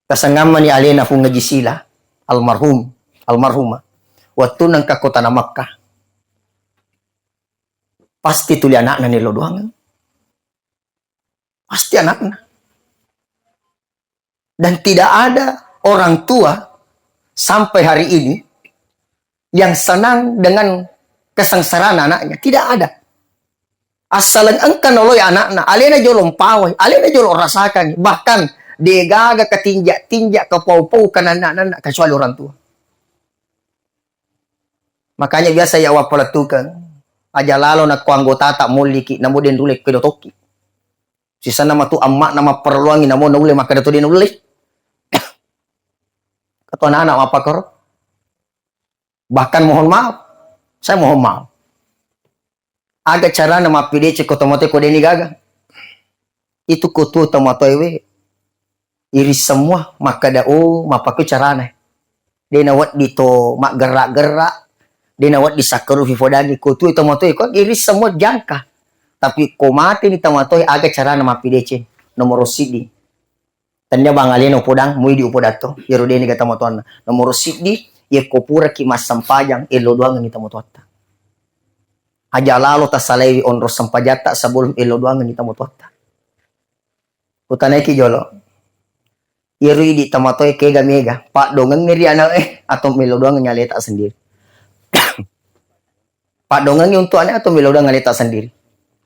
Tasengammani alena Fung Haji Sila, almarhum, almarhumah. Wattunna engka ko tana Makkah, pasti tuli anakna nello doangeng. Pasti anakna. Dan tidak ada orang tua sampai hari ini yang senang dengan kesengsaraan anaknya. Tidak ada. Assaleng engka noloi anakna, alena jolo mpawai, alena jolo rasakangi. Bahkan degaga ketinjak-tinjak, kepau-pau, kenanna-nanna, kecuali orang tua. Makanya biasa ya wappalettukeng. Aja lalo nakko anggotata molliki, namo denrule kedo tokki. Sisenna matu amma'na mapparelluangngi, namo naulle makkeda to de naulle. Ketua anak-anak mappakoro. Bahkan mohon maaf. Saya mohon maaf. Aga carana mappideceng ko tomatoe ko deni gaga? Itu ko tuo tomatoe we. Iri semua makkeda, oh, mappakko carana. De nawedding to maggerra-gerra, de nawedding sakkarufi fodangi ko tuo tomatoe ko iri semua jangka. Tapi ko mate ni tomatoe, aga carana mappideceng? Nomoro siddi. Tennia bang alena upodang, muidi upodatto, iyaro deni ga tomatoanna. Nomoro siddi, yekko puraki massempajang, ello doangenni tomatoatta. Aja lalo tasalaiwi onro sempajatta sebelum ello doangenni tomatoatta. Utanaiki jolo. Iyaro idi tomatoae kega mega, paddongengngi ri anae atau melo doang nyaleta sendiri. Paddongengngi untuk anae atau melo doang nyaleta sendiri.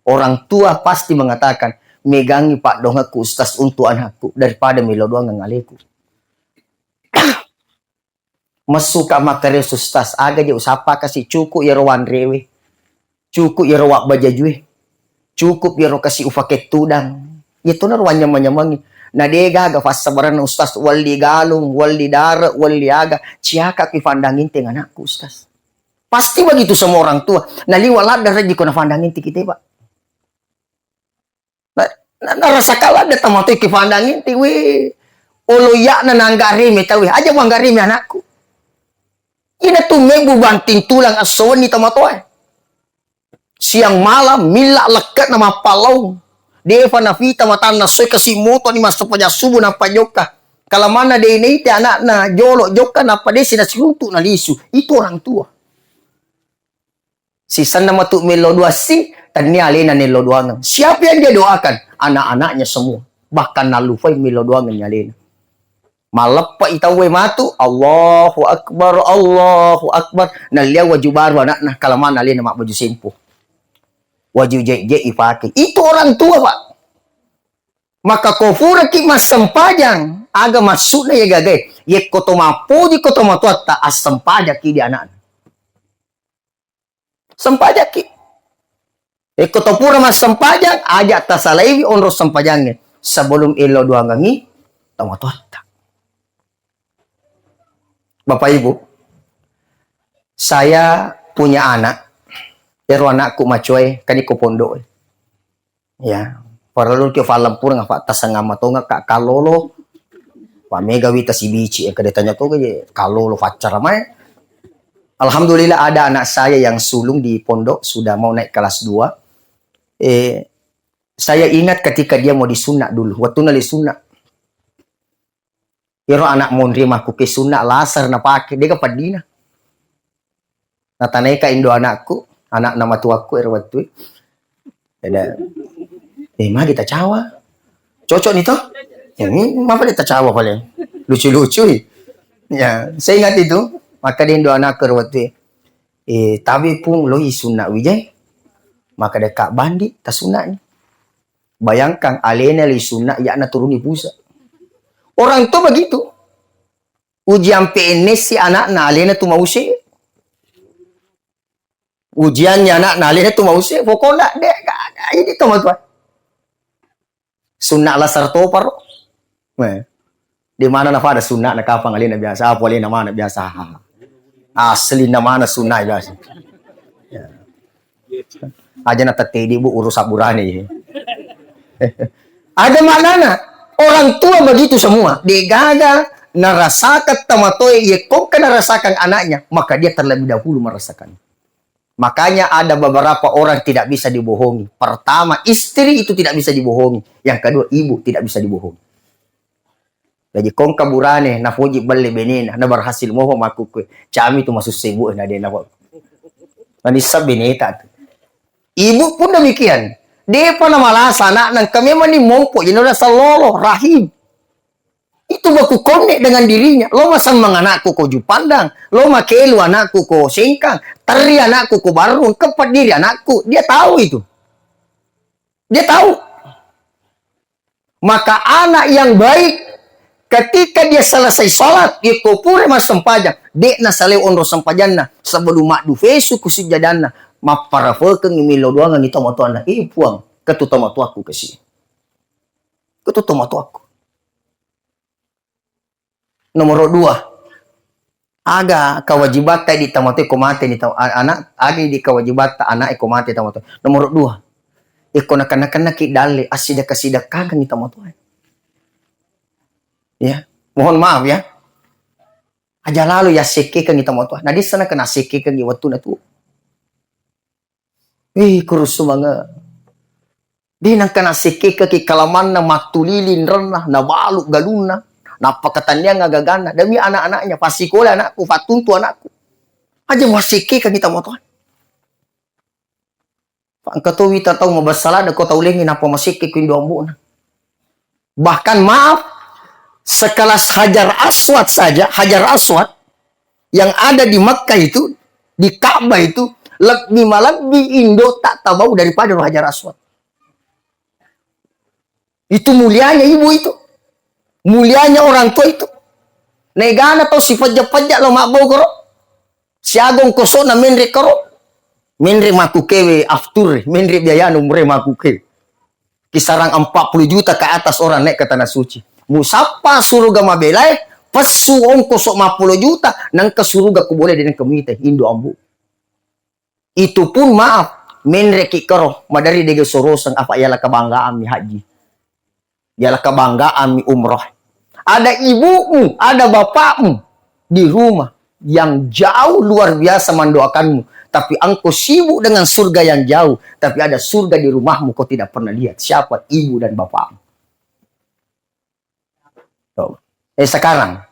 Orang tua pasti mengatakan, "Megangngi paddongekku, Ustaz, untuk anakku daripada melo doang ngaleku." Messuka makkareo, Ustaz, aga je usappa kasi, cukup iyaro wanrewe, cukup iyaro wabbajajue, cukup iyaro kasi ufake tudang. Iyatona ro wanyameng-nyamengi. Na de gaga fassabaranna, Ustaz, welli galung, welli dare, welli aga, ciaka ki fandang inteng anakku, Ustaz. Pasti begitu semua orang tua. Naliwa ladde rejji ko nafandang inteng kita, Pak. Na, na, narasakang ladde tomatoe ki fandang inteng, we. Olo iyana nangga reme tauwe, aja wangga reme anakku. Ina tu mebbu banting tulang esso wenni tomatoe. Siang malam, milla lekke'na mappallaung. Defa nafita matanna soe kasi moto ni massempajang subuh nappa jokka. Kalamanna de naite anakna jolo jokka nappa de sinasiruntu nalisu. Itu orang tua. Sisenna matu mello doang si, tennia alena nello doangeng. Siapa yang dia doakan? Anak-anaknya semua. Bahkan nallufai mello doangeng alena. Malleppe'i tauwe matu, "Allahu Akbar, Allahu Akbar." Nalliang waju baru anakna, kalamanna alena mabbaju sempo. Waju je-je ipake. Itu orang tua, Pak. Maka ko furaki massempajang, aga maksudna ye gagae? Yekko to mappoji ko to matoatta, assempajakki di anakna. Sempajakki. Ekko to pura massempajang, aja tasalaiwi onrong sempajangnge sebelum ello doangengngi tomatoatta. Bapak Ibu, saya punya anak, ero anakku macoe, kan iko pondok. Ya, parellu ki fallempureng apa tasengang matonga ka kallolo. Pak mega wita sibici, eh, kada tanya toga je kallolo faccara mae. Alhamdulillah ada anak saya yang sulung di pondok sudah mau naik kelas dua. Eh, saya ingat ketika dia mau disunat dulu, waktu nali sunat. Ero anak monri makkuke sunna lasar napake, dega paddina. Natanaika indo anakku, anakna matuakku ero wettue. Ada, eh, magi tacawa? Cocok ni to? Ya, ini mapa de tacawa paling? Lucu-lucu i. Ya, saya ingat itu. Maka de indo anakku ero wettue. Eh, tabe pung loi sunna wijai. Maka de kak bandi tasunna ni. Bayangkan, alena li sunna, yakna turuni pusa. Orang tua begitu. Ujian P N S si anakna, alena tu mause. Ujiannya anakna, alena tu mause. Pokoknya, de, ini teman-teman. Sunna lasar toparo. Eh. Di mana nafada sunna na kapang alena biasa, apa alena mana biasa. Asli na mana sunna biasa. Ya. Aja na tette di bu urus aburane. Ada maknana. Orang tua begitu semua. Degaga narasakan tamatoe, ye kongka narasakan anaknya, maka dia terlebih dahulu merasakan. Makanya ada beberapa orang tidak bisa dibohongi. Pertama, istri itu tidak bisa dibohongi. Yang kedua, ibu tidak bisa dibohongi. Jadi kongka burane nafoji belle benena, na berhasil moho makkukue. Cami tu masussa ibu na de na. Manissa beneta tu. Ibu pun demikian. Depa na malasa anakna, engka memang ni mompo, jadi na sallolo, rahim. Itu baku connect dengan dirinya. Lo masemmeng anakku ko Jupandang, lo makelu anakku ko Sengkang, terri anakku ko Barru, engka paddiri anakku. Dia tahu itu. Dia tahu. Maka anak yang baik, ketika dia selesai sholat, iko pura massempajang, de nasalai onro sempajanna, sebelum maddu fesu ku sujjadanna, mapparafekeng millo doangan itu matoanna. Eh, Puang, ketu tomatoakku kasi. Ketu tomatoakku. Nomoro dua, aga kewajibatta di tamatoe ko mate ni tau-, a-, anak, aga di kewajibatta anak e ko mate tamatoe. Nomoro dua, iko nakenna-kennaki dalle, assidekka-sidekkakang ni tamatoe. Ya, mohon maaf ya. Aja lalu ya sekkekangi tamatoe. Nah, di sana kena sekkekangi waktu na tu. Wih, kurus semangat. De nengka nasekkekaki kalamanna, mattulili nrenna, nabalu galunna, nappakatanniang agaganna. Demi anak-anaknya, passikola anakku, fattuntu anakku. Aja wassekkekaki tamatoa. Engka to wita tau mabessalada ko tau lengi nappa masekke ko indo ambo'na. Bahkan maaf, Sekelas Hajar Aswad saja, Hajar Aswad yang ada di Makkah itu, di Ka'bah itu, lebih malebbi indo tak tabau daripada Hajar Aswad. Itu mulianya ibu itu. Mulianya orang tua itu. Naegana tau sipejja-pejja lo mabbau koro. Siaga ongkosona menre koro. Menre makukewe aftur, menre biayana umre makukewe. Kisaran empat puluh juta ke atas orang naik ke tanah suci. Musappa suruga mabelae, pessu ongkoso mappulo juta, nangka suruga ku boleh dengan kemite, indo ambu. Itu pun maaf, menreki kero, madari dege soroseng apa yala kebanggaan mi haji. Yala kebanggaan mi umroh. Ada ibumu, ada bapakmu di rumah yang jauh luar biasa mendoakanmu. Tapi engkau sibuk dengan surga yang jauh, tapi ada surga di rumahmu kau tidak pernah lihat. Siapa ibu dan bapakmu? Tuh. Eh, sekarang,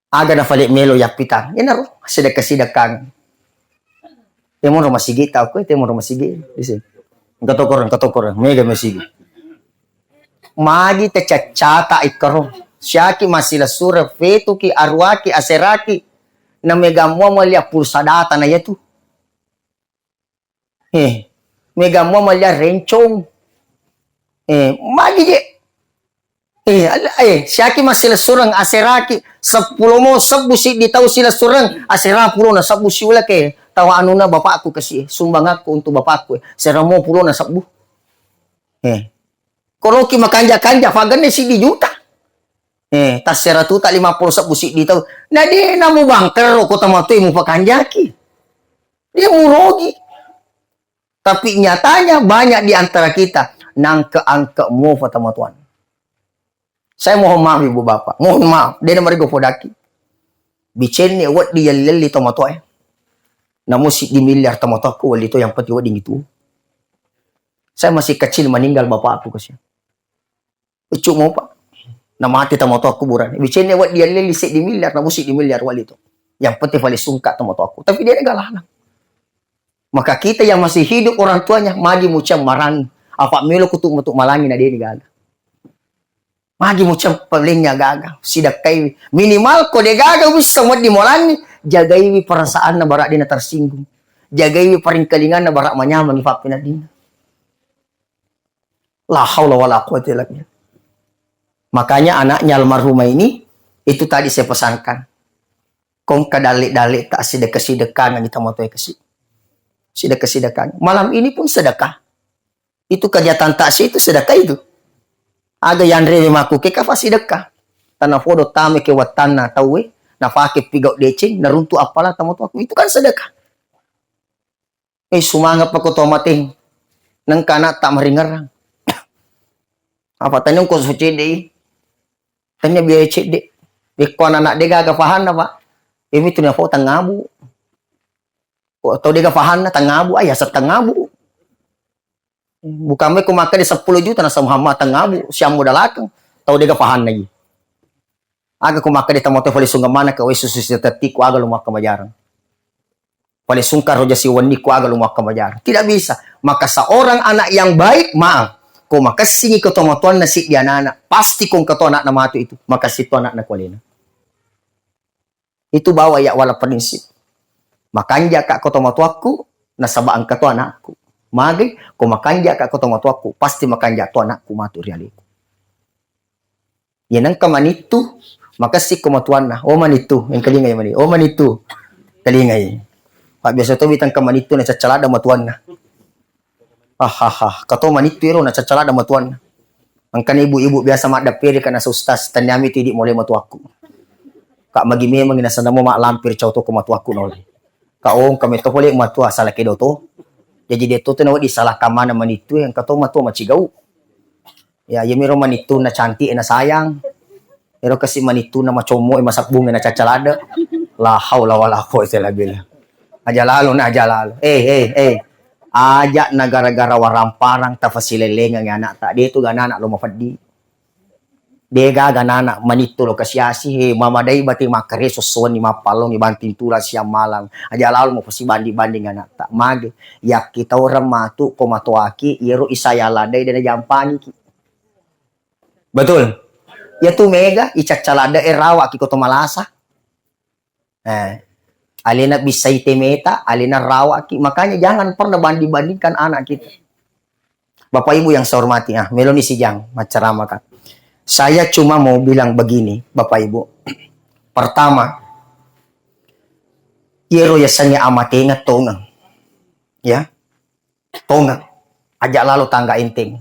aga nafale melo yappitang. Enaro, sedekah-sedekah. Temoro masigi tau ko, temoro masigi. Isi. Engka tokoro, engka tokoro, mega masigi. Magi tecaccata ikkaro. Siaki masilessureng, fetuki, aruaki, aseraki. Na mega mua malia pulsa data na yatu. Eh, mega mua malia rencong. Eh, magi je. Eh, al-, eh, siaki massilessureng, aseraki, seppulo mo sebbu siddi tau silessureng, asera pulo na sebbu siulake tau anuna bapakku kasi, sumbangakku untuk bapakku, sera mo pulo na sebbu. Eh, koloki makanja-kanja, fagenne siddi juta. Eh, tassera tuta lima pulo sebbu siddi tau. Na de namu bangkero ko tamatoi mupakanjaki. Dia murogi. Tapi nyatanya banyak di antara kita nangke-angke mufa tomatoanna. Saya mohon maaf ibu bapak, mohon maaf, dena marigo podaki. Bicenni wedding yelli-yelli tomatoae. Namu siddi miliar tomatoakku welli to yang penting wedding itu. Saya masih kecil meninggal bapakku kasihan. Ucuk mopa. Na mate tomatoakku burane. Bicenni wedding yelli-yelli siddi miliar, namu siddi miliar wali to. Yang penting paling sungka tomatoakku. Tapi dia galana. Maka kita yang masih hidup orang tuanya, magi mucang marang. Apa melo kutu metu malangi na deni gaga. Magi mucang palingnya gaga. Sidakkaiwi. Minimal ko de gaga bisa wedding molangi, jagaiwi perasaanna barak dena tersinggung. Jagaiwi paringkalinganna barak manyamang ifappinadina. La haula wala quwwata illa billah. Makanya anaknya almarhumah ini, itu tadi saya pesankan. Kongka dalle-dalle tak sedekah-sedekah nang kita mau tuh kasih. Sedekah-sedekah. Malam ini pun sedekah. Itu kegiatan taksi itu sedekah itu. Aga yang rewe maku ke kafa sedekah. Tanah fodo tame ke wattanna tauwe, nafake pigau deceng, naruntu apala tamu tuaku. Itu kan sedekah. Eh, sumanga' pako to mateng. Nengka ana'ta maringerrang. Apa tanya ko so cedde i? Tanya biaya cedde. Ikko anak de gaga fahanna, Pak. Imi tu nafo tangabu. Ko tau de gaga fahanna tangabu, ayasa tangabu. Bukan me ko makkeda seppulo juta nasa Muhammad tangabu, siammo dalakeng. Tau de gaga fahanna i. Aga ko makkeda tamoto fale sungga mana ke we susu si tetti ko aga lo makka majarang. Pale sungkaro jasi wenni ko aga lo makka majarang. Tidak bisa. Maka seorang anak yang baik, maaf. Ko makessingi ko tomatoanna siddi anana, pasti ko engka to anakna matu itu. Makessing to anakna ko alena. Itu bawa ya wala prinsip. Makanja ka ko tomatoakku, nasaba engka to anakku. Magi ko makanja ka ko tomatoakku, pasti makanja to anakku matu ri aleku. Iya nengka manittu, makessing ko matuanna. Oh manittu, engkalingai mani. Oh manittu, kalingai. Pak biasa to bitang ka manittu na caccaladda matuanna. Hahaha, kato manittu ero na caccaladda matuanna. Engkana ibu-ibu biasa maddapperi ka nasa ustaz, tanniami tu idi mole matuakku. Kak magi memang nasa namo mak lampir cau to ko matuakku nole. Kak ong kami to pole matua salah kedo to. Jadi dia to tu nawa disalahkan mana manittu engka to matua macigau. Ya, iya miro manittunna cantik na sayang. Ero kasi manittunna macommo e masabbung e na caccaladde. La haula wala quwwata illa billah. Aja lalo na aja lalo. Eh, eh, eh. Aja na gara-gara waramparang tafasilelengeng anakta. De tu gana anak lo mafeddi. De gaga anak manittu lo kasiasi he mamadai bati makkare sossowanni mappallongi banting tulang siang malam. Aja lalo mafasibanding-banding anakta. Mage. Yakkitaureng matu ko matoaki, iyaro isaya ladai dena jampangiki. Betul? Iya tu mega, icaccaladde e rawaki ko to malasa. Eh, alena bissai temeta, alena rawaki. Makanya jangan pernah banding-bandingkan anak kita. Bapak Ibu yang saya hormati, ah, meloni sijang, maccarama, Kak. Saya cuma mau bilang begini, Bapak Ibu. Pertama, iyero yasengnge amatenga tongeng. Ya. Tongeng. Aja lalo tangga enteng.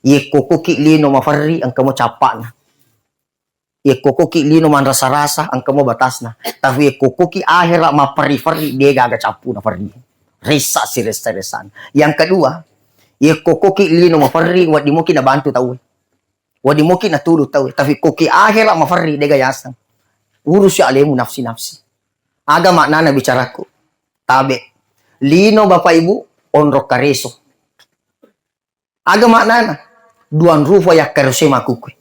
Yekko kuki lino maferri, engka mo cappana. Yekko kuki lino manrasa-rasa, engka mo batasna. Tapi yekko kuki ahera mapperri-ferri, de gaga cappuna ferri. Ressa siressa-ressana. Yang kedua, yekko kuki lino maferri, wedding moki nabantu tauwe. Wedding moki natulu tauwe. Tapi kuki ahera maferri, de ga yaseng. Urusi alemu nafsi-nafsi. Aga maknana bicaraku? Tabe. Lino Bapak Ibu, onro kareso. Aga maknana? Duang rufa yakkaresoi makkukue.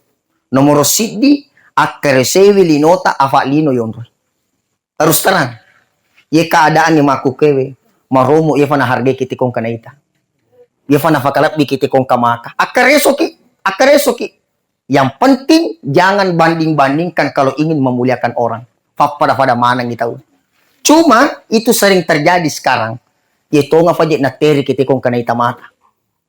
Nomoro siddi, akkaresoiwi linota afa lino yonroi. Terus terang. Ye keadaanni makkukuewe, maromo yefa nahargai kitikong kanaita. Yefa nafakalebbi kitikong kamaka. Akkaresoki, akkaresoki. Yang penting jangan banding-bandingkan kalau ingin memuliakan orang. Fappada-pada manengi tau. Cuma itu sering terjadi sekarang. Ye tonga faje nateri kitikong kanaita mata.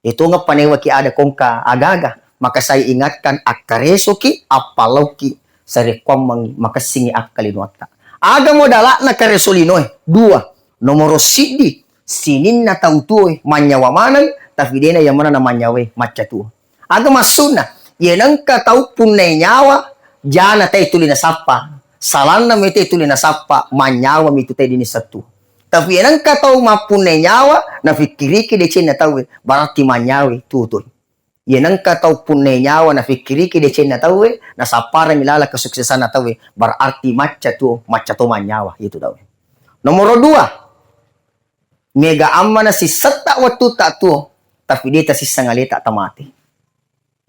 Ye tonga panewaki ada kongka agaga. Maka saya ingatkan, akkaresoki, appalauki, sarekkuammengi, makessingi akkalinoatta. Aga modala'na kareso linoe? Dua. Nomoro siddi, sininna tau tuoe, mannyawa maneng, tapi dena yamana na mannyawae, macca tuo. Aga maksudna? Ye nengka tau punnai nyawa, jana tai tuli nasappa. Salanna mete tuli nasappa, mannyawa mitu tai dini settu. Tapi ye nengka tau mappunnai nyawa, nafikkiriki decenna tauwe, berarti mannyawe tuo toi. Ye nengka tau punnai nyawa nafikkiriki decenna tauwe, nasapparami lala kesuksesanna tauwe, berarti macca tuo, macca to mannyawa itu tauwe. Nomoro dua, mega ammana sissetta wettutta tuo, tapi de tasisseng aleta tamate.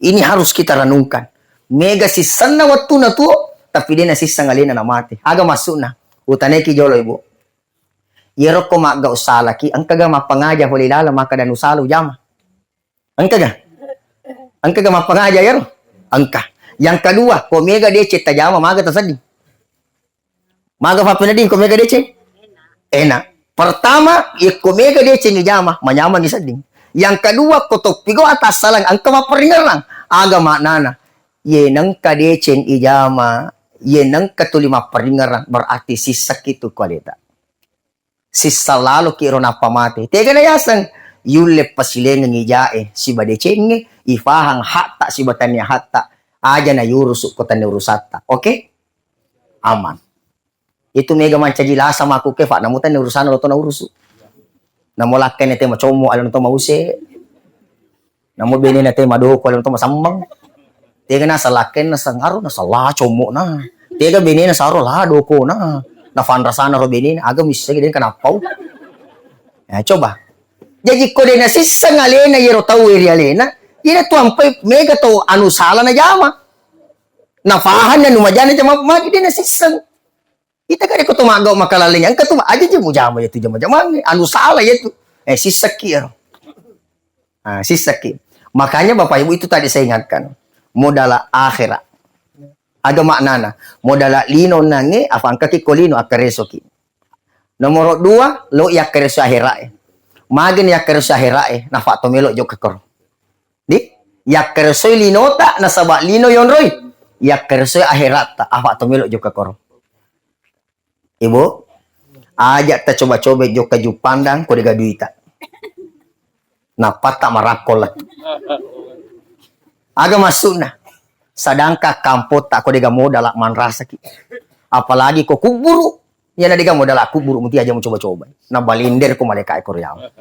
Ini harus kita renungkan. Mega sissenna wettuna tuo, tapi de nasisseng alena namate. Aga maksudna? Utanaiki jolo, Ibu. Yero ko maggau salaki, engkaga mappangaja pole lala makkada nusala ujama? Engkaga? Engkaga mappangaja yero? Engka. Yang kedua, ko mega deceng tajama, maga tasedding? Maga pappenedding ko mega deceng? Enak. Pertama, yekko mega deceng ijama, manyamangi sedding. Yang kedua, ko toppigo atassalang engka mapparingerang. Aga maknana? Ye nengka deceng ijama, ye nengka tuli mapparingerang, berarti sissakki tu kualeta. Sisseng laloki ro nappa mate. Tegana yaseng, yulle pasilengengngi jae siba decengnge, ifahang hakta siba tania hakta, aja nayurusu ko tania urusatta. Oke? Aman. Itu mega mancaji lasa makkuke, fa namo tania urusanna lo to naurusu. Namo lakkene te macommo alena to mause. Namo benena te madoko alena to masemmeng. Tega nasa lakkenna sangaro nasa la commo'na. Tega benena saro la dokona. Nafanrasana ro benena, aga misseng de nengka nappau. Eh, coba. Jaji ko de nasisseng alena yero tau ri alena, ina tu ampai mega tau anu sala najama. Nafahang anu majana jama magi de nasisseng. Ita kare ko to maggau makalaleng, engka tu aja je mujama ya tu jama-jamangnge, anu sala ya tu. Eh, sissakki ya. Ah, sissakki. Makanya Bapak Ibu itu tadi saya ingatkan, modala akhirat. Aga maknana, modala lino nange, afangkaki ko lino, akkaresoki. Nomoro dua, lo yakkareso akhirae. Mageni yakkareso akhirae, nafa to melo jokka koro. Di, yakkaresoi linota, nasaba lino yonroi. Yakkaresoi akhiratta, afa to melo jokka koro. Ibu, aja tacoba-coba jokka Juppandang ko dega duita. Nappatta marakko lettu. Aga maksudna? Sedangkan kampotta ko dega modala manrasaki. Apalagi ko kuburu, yana dega modala kuburu muti aja mucoba-coba. Na balender ko maleka ekor yawa.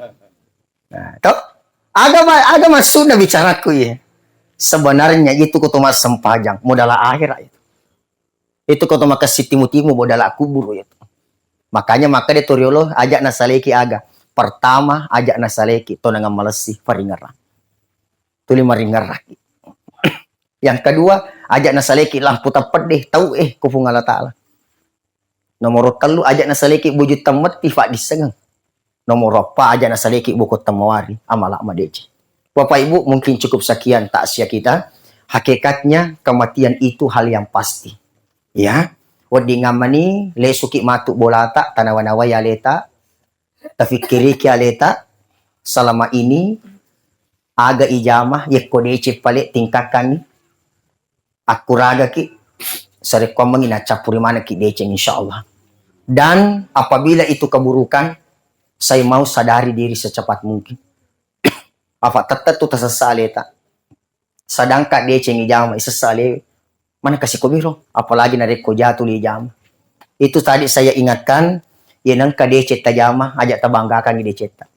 Nah, to? Aga ma-, aga maksudna bicaraku ye? Sebenarnya itu ko to massempajang, modala akhirat itu. Itu ko to makessing timu-timu modala kuburu itu. Makanya maka de to riolo aja nasaleki aga. Pertama, aja nasaleki tonangang malessi, paringerang. Tuli maringerraki. Yang kedua, aja nasaleki lampu tappedde, tau eh ko Puang Allah Taala. Nomoro tellu, aja nasaleki buju tammetti faddissengeng. Nomoro eppa, aja nasaleki boko temmawari, amala madeceng. Bapak Ibu, mungkin cukup sekian takziah kita. Hakikatnya kematian itu hal yang pasti. Ya, wedding ammani lesuki matu bolata, tanawa-nawai aleta, tafikkiriki aleta, selama ini aga ijama, yekko deceng pale tingkakkangi, akkuragaki, sarekkoammengi naccappuri manekki deceng, insyaallah. Dan apabila itu keburukan, saya mau sadari diri secepat mungkin. Apa tettettu tasessa aleta. Sedangkan deceng ijama isessa alewe. Mana kasih kobiro, apalagi narekko jatuh di jama. Itu tadi saya ingatkan, ya nengka deceng tajama, aja tabanggakangi decetta.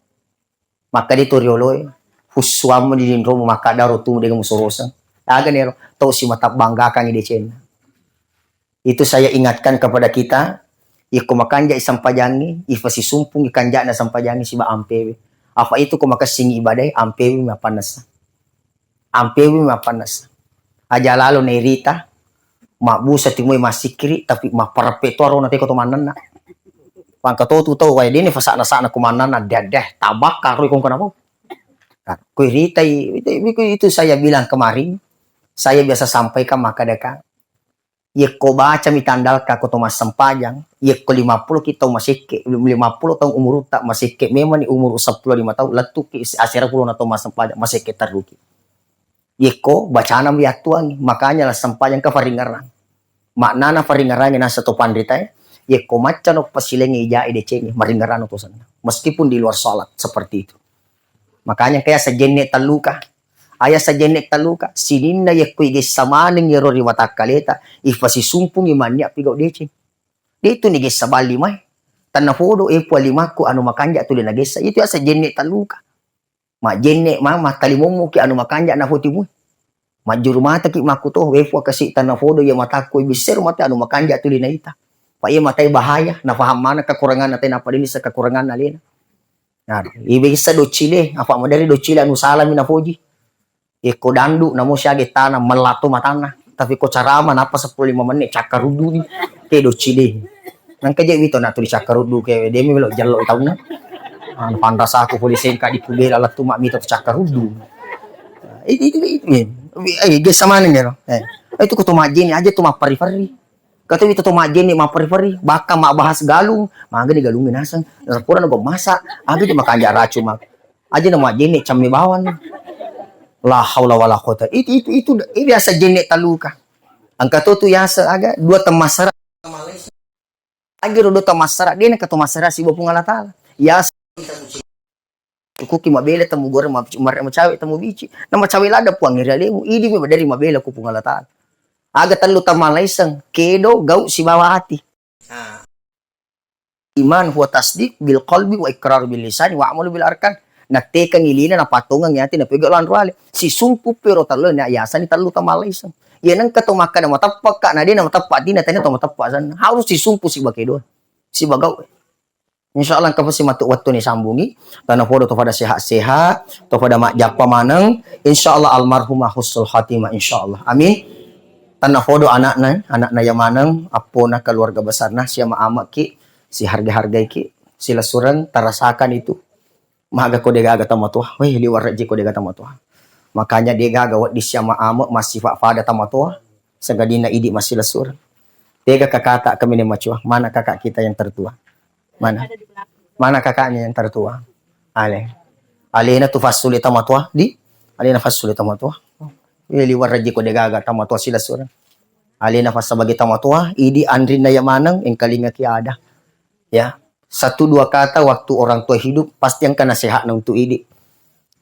Maka di tu rioloe, hussuammu di dinromu, maka daro tu dengan musoroseng. Aga nero, tau si matabbanggakangi decenna. Itu saya ingatkan kepada kita, iko makanjak sampajangi, ifa sisumpungi kanjakna sampajangi siba ampewe. Apa itu ko makessingi ibadai, ampewe mapannasa. Ampewe mapannasa. Aja lalo nairita, mabbusa timoi massikkiri, tapi mappareppe to arona teko to mannanna. Pangka to tu tau wae dene fasakna-sakna ko mannanna, deh, deh, tabakka roi kongko namo. Nah, ko iritai, itu, itu, itu saya bilang kemarin, saya biasa sampaikan maka deka. Yekko baca mi tandalka ko to massempajang, yekko lima puluh ki tau masekke, lima puluh taung umurutta masekke memang ni umur seppulo lima taung, lettuki asera pulona tau massempajang, masekke terruki. Yekko bacana mi yattuangi, makanya la sempajang ka faringerang. Maknana faringerangi nasa to panritae, yekko maccano pasilengi ijai decengi, maringerano to senna. Meskipun di luar salat seperti itu. Makanya kaya sejenne telluka. Aya sejenne telluka. Sininna yekko igessa maneng yero ri watakkaleta, ifasisumpungi mannia pigau deceng. Detu nigessa balli mai. Tanna fodo, e pua limakku anu makanja tuli nagessa. Itu asa jenne telluka. Majenne ma, matalimommuki anu makanja nafotimui. Majjuru mataki makkuto, e pua kasi tanna fodo iya matakku, e bissero mate anu makanja tuli naita. Pa iya matai bahaya, nafaham mana kekurangan natai napadini sa kekurangan alena. Nah, ibe issa doccile, apa maderi doccile anu salami nafoji. Yekko dandu namo siaga tana mellato matanna. Tapi ko carama nappa seppulo lima menit cakkaruddu ni. Ke doccile. Nangka je wito na tuli cakkaruddu ke demi melo jello taunna. Anu panrasaku polisi engka di kubela lettu mak mito cakkaruddu. Itu itu itu. Eh, gesa maneng ya. Eh, itu ko to majjeni aja to mappari-pari. Kata wito to majjeni mappari-pari, bakka mabbahas galung, magani galung naseng. Pura nago masa, aga je makanja racu mak. Aja na majjenne camme bawang. La haula wala quwata. Itu itu itu itu biasa jenne taluka. Engka to tu yasa aga dua temmasara. Agi ro dua temmasara, dena ka temmasara siba Puang Allah Taala. Yasa cukuki mabela temu goreng ma-, mare macawe temu bici. Na macawe lada Puang ri alemu. Idi mi maderi mabela ku Puang Allah Taala. Aga tellu temma laiseng, kedo, gau, sibawa ati. Iman huwa tasdiq bil qalbi wa iqrar bil lisani wa amalu bil arkan. Nattekangi lina, napatongengi ati, napegau lanro ale. Sisumpu pero tellu na yasani tellu temma laiseng. Iya nengka to makkada mateppa ka, na dena mateppa atina, tania to mateppa asanna. Harus sisumpu siba kedo. Siba gau. Insyaallah engka pasi matu wettu ni sambungi. Tanapodo to pada sehat-sehat, to pada majjappa maneng. Insyaallah almarhumah husnul khatimah insyaallah. Amin. Tanapodo anakna, anakna ya maneng, appona keluarga besarna, sia maamekki, siharga-hargaiki, silessureng, tarasakan itu. Maga ko degaga tamatoa, weh liwa rejji ko degaga tamatoa. Makanya degaga wedding sia maamek massifa pada tamatoa, segadinna idi massilessureng. Tega kakata kemene macua, mana kakak kita yang tertua? Mana? Mana kakaknya yang tertua? Ale. Alena tu fassule tamatoa, di? Alena fassule tamatoa. Weh liwa rejji ko degaga tamatoa silessureng. Alena fassa bagi tamatoa, idi anrinna ya maneng, engkalingaki ada. Ya, satu dua kata waktu orang tua hidup pasti engka nasihatna untuk idi.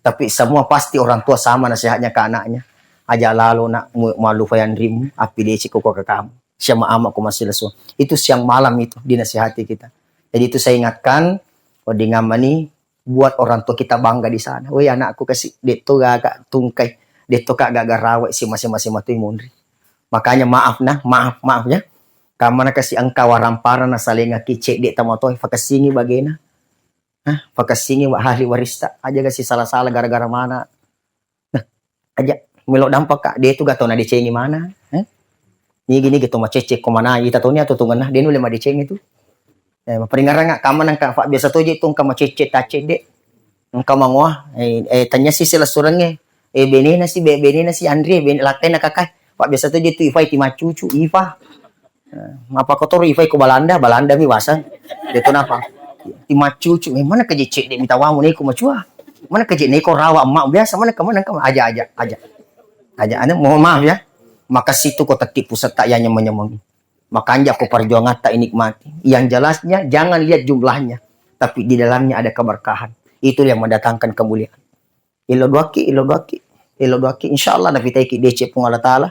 Tapi semua pasti orang tua sama nasihatnya ke anaknya. Aja lalo nak mu-, mallupai anrimu, appi deci ko kakamu. Siang maama ko masih lesu. Itu siang malam itu dinasihati kita. Jadi itu saya ingatkan, wedding ammani buat orang tua kita bangga di sana. Woi anakku kasi, detto gaga tungkai, detto ka gaga rawai si masing-masing matui munri. Makanya maaf nah, maaf, maaf ya. Kamana kasi engka warampara nasalengaki cedde tamatoa, fakessingi bagena. Hah, fakessingi wa ahli warista. Aja kasi salah-salah gara-gara mana. Nah, aja melo dampak ka, de tu gato na decengi mana. Eh? Nigi nigi to macecce ko mana ita toni atau tungenna, de nulle madecengi tu. Eh, maperingaranga kamana engka fa biasa toje tu engka macecce tacedde. Engka mangoa, eh, eh tanya sisi lesurengnge. Eh, benena si, be-, benena si Andre, ben-, lakkaina kakak. Pak biasa tu dia tu Ifa ti maccucu, Ifa. Eh, apa kau toro Ifa ko Balanda, Balanda mi wasang. Dia tu napa? Ti maccucu, eh, mana kerja cek dek mitawamu neko macua? Mana kerja neko rawa emak biasa, mana ke, mana ke, aja, aja, aja. Aja, anu, mohon maaf ya. Maka situ kau tetik pusat tak ya nyemeng-nyemeng. Makanja ko perjuangan tak nikmati. Yang jelasnya, jangan lihat jumlahnya, tapi di dalamnya ada keberkahan. Itu yang mendatangkan kemuliaan. Ilo duaki, ilo duaki, ilo duaki. Insya Allah napitaiki deceng Puang Allah Ta'ala.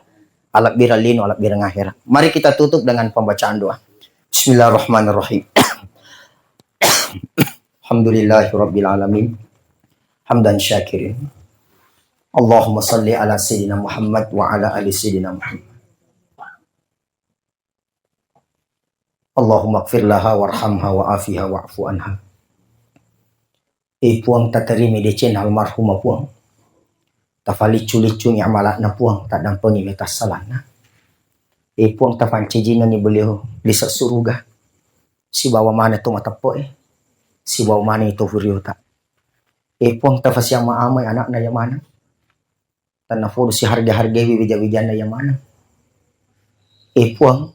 Alabbirang lino, alabbirang akhirat. Mari kita tutup dengan pembacaan doa. Bismillahirrahmanirrahim. Alhamdulillahirabbil alamin. Hamdan syakirin. Allahumma salli ala Sayyidina Muhammad wa ala ali Sayyidina Muhammad. Allahumma ighfir laha warhamha wa afiha wa'fu anha. Eh, Puang, tatarimi deceng almarhumah, Puang. Tafaliccu-liccungi amalakna, Puang, taddampengi metassalanna. Eh, Puang, tafancajingengi beliau lise suruga. Sibawa maneng to mateppe'e. Sibawa maneng to furiota. Eh, Puang, tafasiama-amai anakna ya maneng. Tennafodo siharga-hargaiwi wija-wijanna iya maneng. Eh, Puang,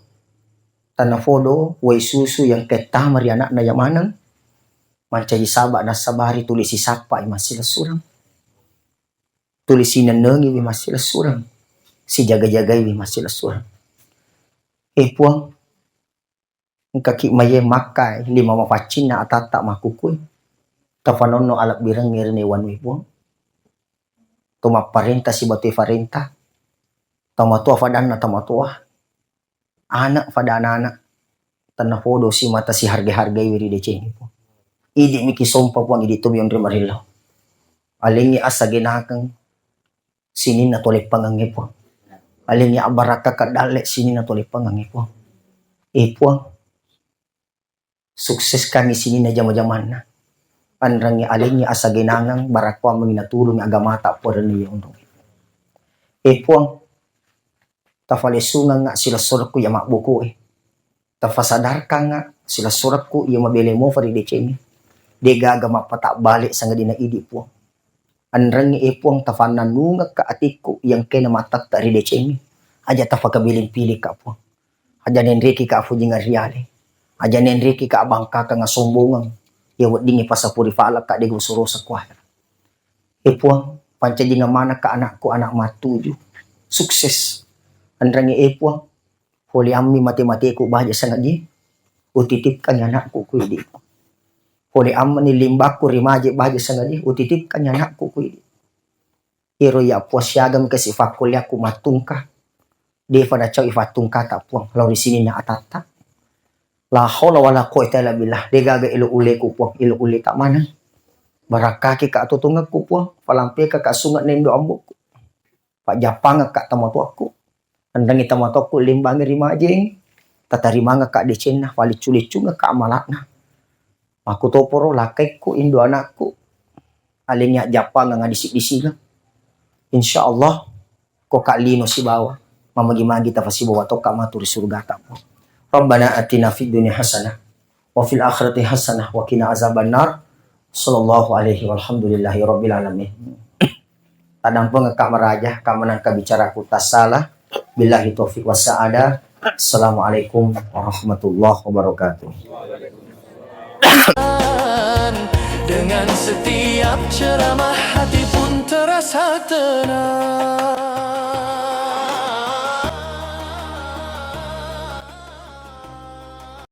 tennafodo wai susu yang kettama ri anakna iya maneng, mancaji saba nassabari tuli sisappai massilessureng. Tuli sinennengiwi massilessureng. Sijaga-jagaiwi massilessureng. Eh, Puang, engkaki maye makkai lima mapaccinna atatta makkukui. Tafanonno alebbirengnge ri wanui, Puang. To mapparenta sibatui farenta. Tomatoa fadanna tomatoa. Anak fadana anak. Tennafodo simata siharga-hargaiwi ri decengnge, Puang. Idi miki sompa, Puang, idi tomi onroi marillau. Alengngi asagenakeng sininna toleppangengnge, Puang. Alengngi abbarakka dalle sininna toleppangengnge, Puang. Eh, Puang, sukseskangngi sininna jama-jamanna. Anrengngi alengngi asagenangeng barakkuammengngi natulungi agamata porenni iya onrong. Eh, Puang, tafalessungengnga silessurekku iya mabbukue. Tafasadarkangnga silessurekku iya mabele mofa ri decengnge. Degaga mappatabbale sangadinna idi, Puang. Anrengngi, eh, Puang, tafannannungekka atikku iya engkae namattetta ri decengnge. Aja tafakabiling-pilingka, Puang. Aja nenrekika afojingeng riale. Aja nenrekika abangkakeng asombongeng. Iya weddingngi pasapuri falekka dega usurosekku ahera. Eh, Puang, pancajingeng manekka anakku anak mattuju. Sukses. Anrengngi, eh, Puang, Fole ammi mate-mateku baja sangadie, utitipkangngi anakku ku idi. Fole ammani limbakku rimaje baja sangadie, utitipkangngi anakku ku idi. Iro iya Puang siaga mika sifakkuliakku mattungka. Defa nacau ifattungkata Puang lao ri sininna atatta. La haula wala quwwata illa billah. Degaga elo uleku Puang, elo uleta maneng. Barakkaki ka atutungekku Puang, falampeka ka sunge nendo ambokku. Pajjappangekka tomatoakku. Enrengngi tomatoakku limbangngi ri majeng, tatarimangekka decenna, faliccu-liccungekka amalakna. Makkutoporo lakkaikku, indo anakku, alengngi ajjappangeng adisi-disingeng. Insya Allah, ko ka lino sibawa mamagi-magi tafasibawa tokka matu ri surgata. Rabbana atina fid dunya hasanah wa fil akhirati hasanah wa qina azabannar. Sallallahu alaihi walhamdulillahi rabbil alamin. Tadampengekka maraja, ka manengka bicaraku tassala. Billahi taufiq wassa'adah. Assalamualaikum warahmatullahi wabarakatuh. Dengan setiap ceramah hati pun terasa tenang.